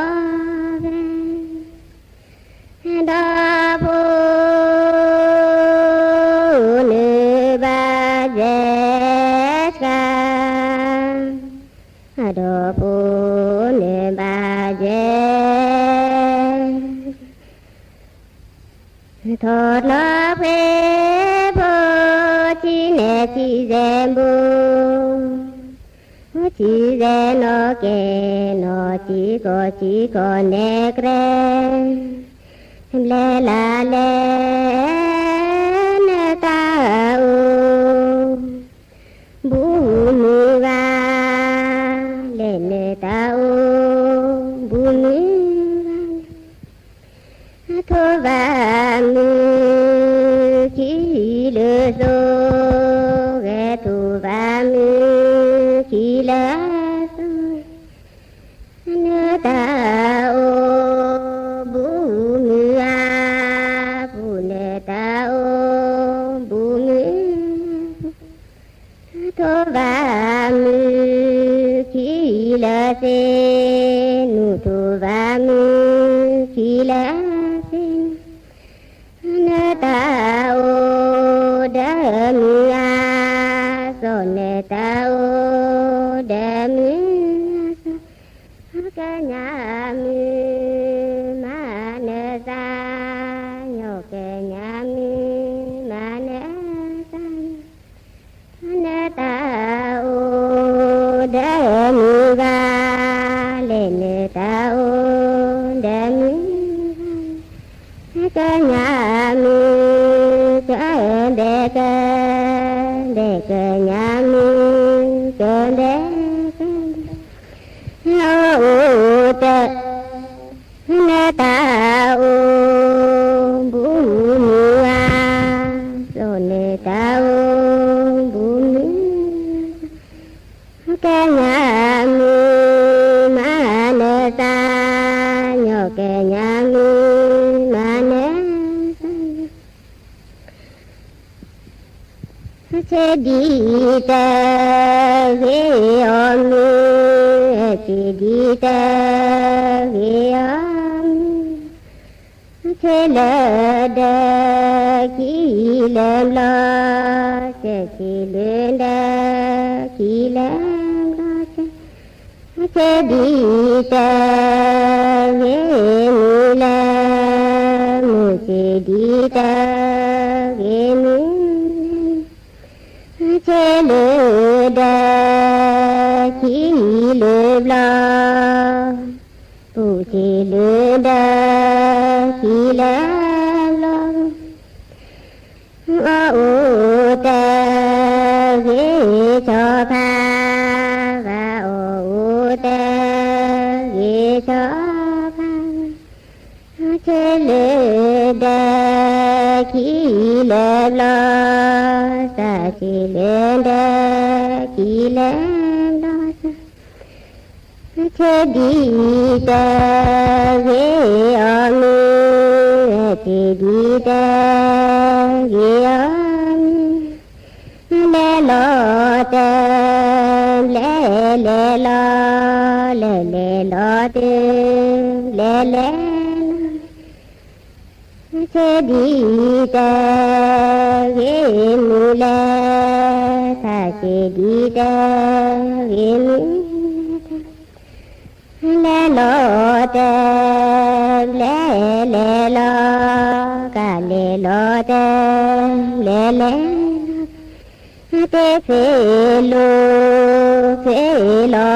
နဘၣ်ယဲစှၤ ဒီဖိနဘၣ်ယဲ ထီၣ်လီၤဖှ့ဖိ ဆံနဲၣ်ဆံစဲဘူး ဆံစဲနီၢ်ကဲ နီၢ်ဆံကီၢ်ဆံကီၢ်နဲၣ်ကြဲ ဘျဲလၢ်လဲၣ် နတၢ်အိၣ် ဘူးမုၢ်ဂၤ လဲၣ်နတၢ်အိၣ် ဘူးမုၢ်ဂၤ ထိၣ်ဘၣ်မုၢ် ခံလၢသိ ဂဲၤထိၣ်ဘၣ်မုၢ် ခံလၢသိ နတၢ်အိၣ် ဘူးမုၢ်ဂၤ ပူၤနတၢ်အိၣ် ဘူးမုၢ် ထိၣ်ဘၣ်မုၢ် ခံလၢသ့ နူၢ်ထိၣ်ဘၣ်မုၢ် ခံလၢသ့ နတၢ်အိၣ် ဒီးမုၢ်ဂၤ စီၤ နတၢ်အိၣ် ဒီးမုၢ်ဂၤ စီၤ ကညးမုၢ်မၤနသး ညီၣ် ကညးမုၢ်မၤနသး နတၢ်အိၣ်ဒီးမုၢ်ဂၤ, လဲၤနတၢ်အိၣ်ဒီးမုၢ်ဂၤ, ကညးမုၢ် ကဘဲက, ဘဲကညးမုၢ် ကဘဲက, အိၣ်တၢ် နတၢ်အိၣ်ဘူးမုၢ်ဂၤ, စီၤ နတၢ်အိၣ်ဘူးမုၢ်ဂၤ, ကညးမုၢ်မၤနသး, ညီၣ် ကညးမုၢ်မၤနသး ဆဲးဒံတၢ်ဂ့ၤအီၤမုၢ်, ဆဲးဒံတၢ်ဂ့ၤအီၤမုၢ်, ဆဲးလၢဒၢခံလၢဘျီ, ဆဲးဆံးလၢဒၢခံလၢဘျီ, ဆဲးဒံတၢ်ဂ့ၤမုၢ်လၢမုၢ်, ဆဲးဒံတၢ်ဂ့ၤမုၢ်လၢ ဆဲးလၢဒၢခံလၢဘျီ, ပူၤဆဲးလၢဒၢခံလၢဘျီ, အီၣ်အိၣ်တၢ်ဂ့ၤဆီဖါ, ဂၤအီၣ်အိၣ်တၢ်ဂ့ၤဆီဖါ ဆဲးလၢဒၢခံလၢဘျီ, စးဆဲးလၢဒၢခံလၢဘျီ, စး ဆ့ဒံတဂ့ၤအီၤမ့ၢ်, ဆ့ဒံတဂ့ၤအီၤမ့ၢ်, လဲၤလီၤတဘျဲလဲၤလီၤ, လဲၤလဲၤလီၤတဘျဲလဲၤလီၤ, ဆ့ဒံတဂ့ၤမုၢ်လဲၤ, ဆ့ဒံတဂ့ၤမုၢ် လဲၤလီၤတဘျဲလဲၤလီၤ, ကလဲၤလီၤတဘျဲလဲၤလီၤ, တ့ဃ့လိၤ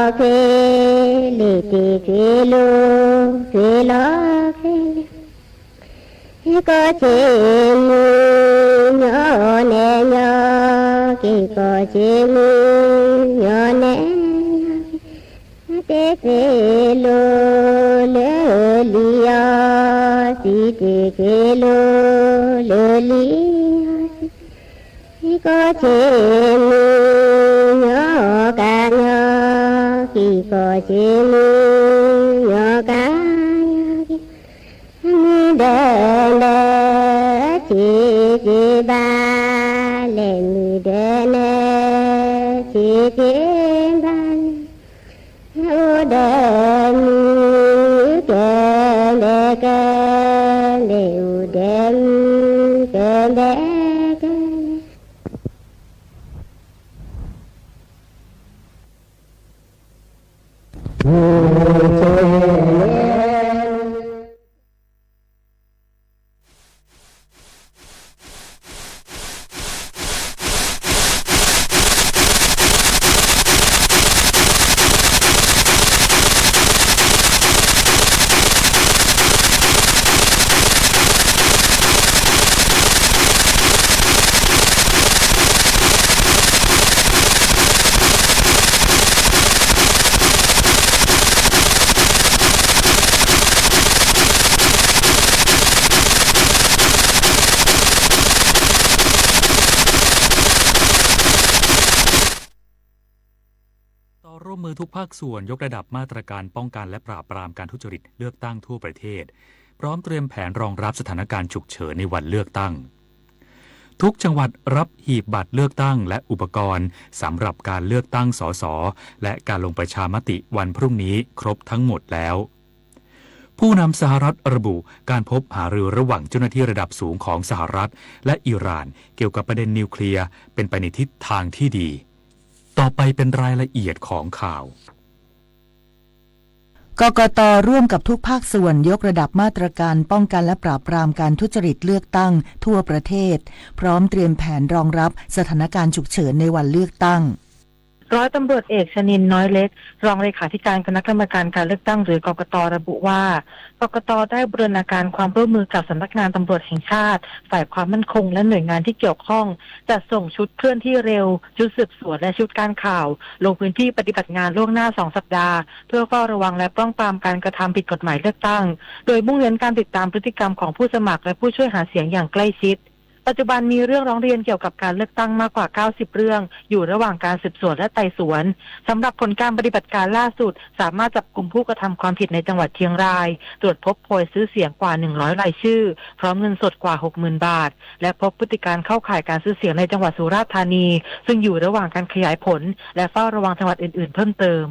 ဃ့လီၤဃ့, လ့တ့ဃ့လိၤဃ့လီၤဃ့, ကီၢ်ဆ့မုၢ်ညီနဲၣ်ညီ, က့ၤကီၢ်ဆ့မုၢ်ညီနဲၣ်ညီ တ့ဃ့လိၤလၢလံအီၤ, စံးတ့ဃ့လိၤလၢလံအီၤ, ကီၢ်ဆ့မုၢ်ညီကါညီ, က့ၤကီၢ်ဆ့မုၢ်ညီကါညီ, မုၢ်ဒၢနၢဆ့က့ၤဘၣ်, လဲၤမုၢ်ဒၢနၢဆ့က့ၤဘၣ် အိၣ်ဒီးမုၢ်ကဘဲကဘဲ, လဲၤအိၣ်ဒီးမုၢ်ကဘဲကဘဲ. ต่อร่วมมือทุกภาคส่วนยกระดับมาตรการป้องกันและปราบปรามการทุจริตเลือกตั้งทั่วประเทศ พร้อมเตรียมแผนรองรับสถานการณ์ฉุกเฉินในวันเลือกตั้ง ทุกจังหวัดรับหีบบัตรเลือกตั้งและอุปกรณ์สำหรับการเลือกตั้ง สส และการลงประชามติวันพรุ่งนี้ครบทั้งหมดแล้ว ผู้นำสหรัฐระบุการพบหารือระหว่างเจ้าหน้าที่ระดับสูงของสหรัฐและอิหร่านเกี่ยวกับประเด็นนิวเคลียร์เป็นไปในทิศทางที่ดี ต่อไปเป็นรายละเอียดของข่าว กกต.ร่วมกับทุกภาคส่วนยกระดับมาตรการป้องกันและปราบปรามการทุจริตเลือกตั้งทั่วประเทศ พร้อมเตรียมแผนรองรับสถานการณ์ฉุกเฉินในวันเลือกตั้ง ร้อยตำรวจเอก ชนินทร์ น้อยเล็ก รองเลขาธิการคณะกรรมการการเลือกตั้ง หรือ กกต. ระบุว่า กกต. ได้บูรณาการความร่วมมือกับสำนักงานตำรวจแห่งชาติ ฝ่ายความมั่นคง และหน่วยงานที่เกี่ยวข้อง จัดส่งชุดเคลื่อนที่เร็ว ชุดสืบสวน และชุดการข่าว ลงพื้นที่ปฏิบัติงานล่วงหน้า สอง สัปดาห์ เพื่อเฝ้าระวังและป้องปรามการกระทำผิดกฎหมายเลือกตั้ง โดยมุ่งเน้นการติดตามพฤติกรรมของผู้สมัครและผู้ช่วยหาเสียงอย่างใกล้ชิด ปัจจุบันมีเรื่องร้องเรียนเกี่ยวกับการเลือกตั้งมากกว่า เก้าสิบ เรื่อง อยู่ระหว่างการสืบสวนและไต่สวน สำหรับผลการปฏิบัติการล่าสุด สามารถจับกุมผู้กระทำความผิดในจังหวัดเชียงราย ตรวจพบโพยซื้อเสียงกว่า หนึ่งร้อย รายชื่อ พร้อมเงินสดกว่า หกหมื่น บาท และพบพฤติการเข้าข่ายการซื้อเสียงในจังหวัดสุราษฎร์ธานี ซึ่งอยู่ระหว่างการขยายผล และเฝ้าระวังจังหวัดอื่นๆ เพิ่มเติม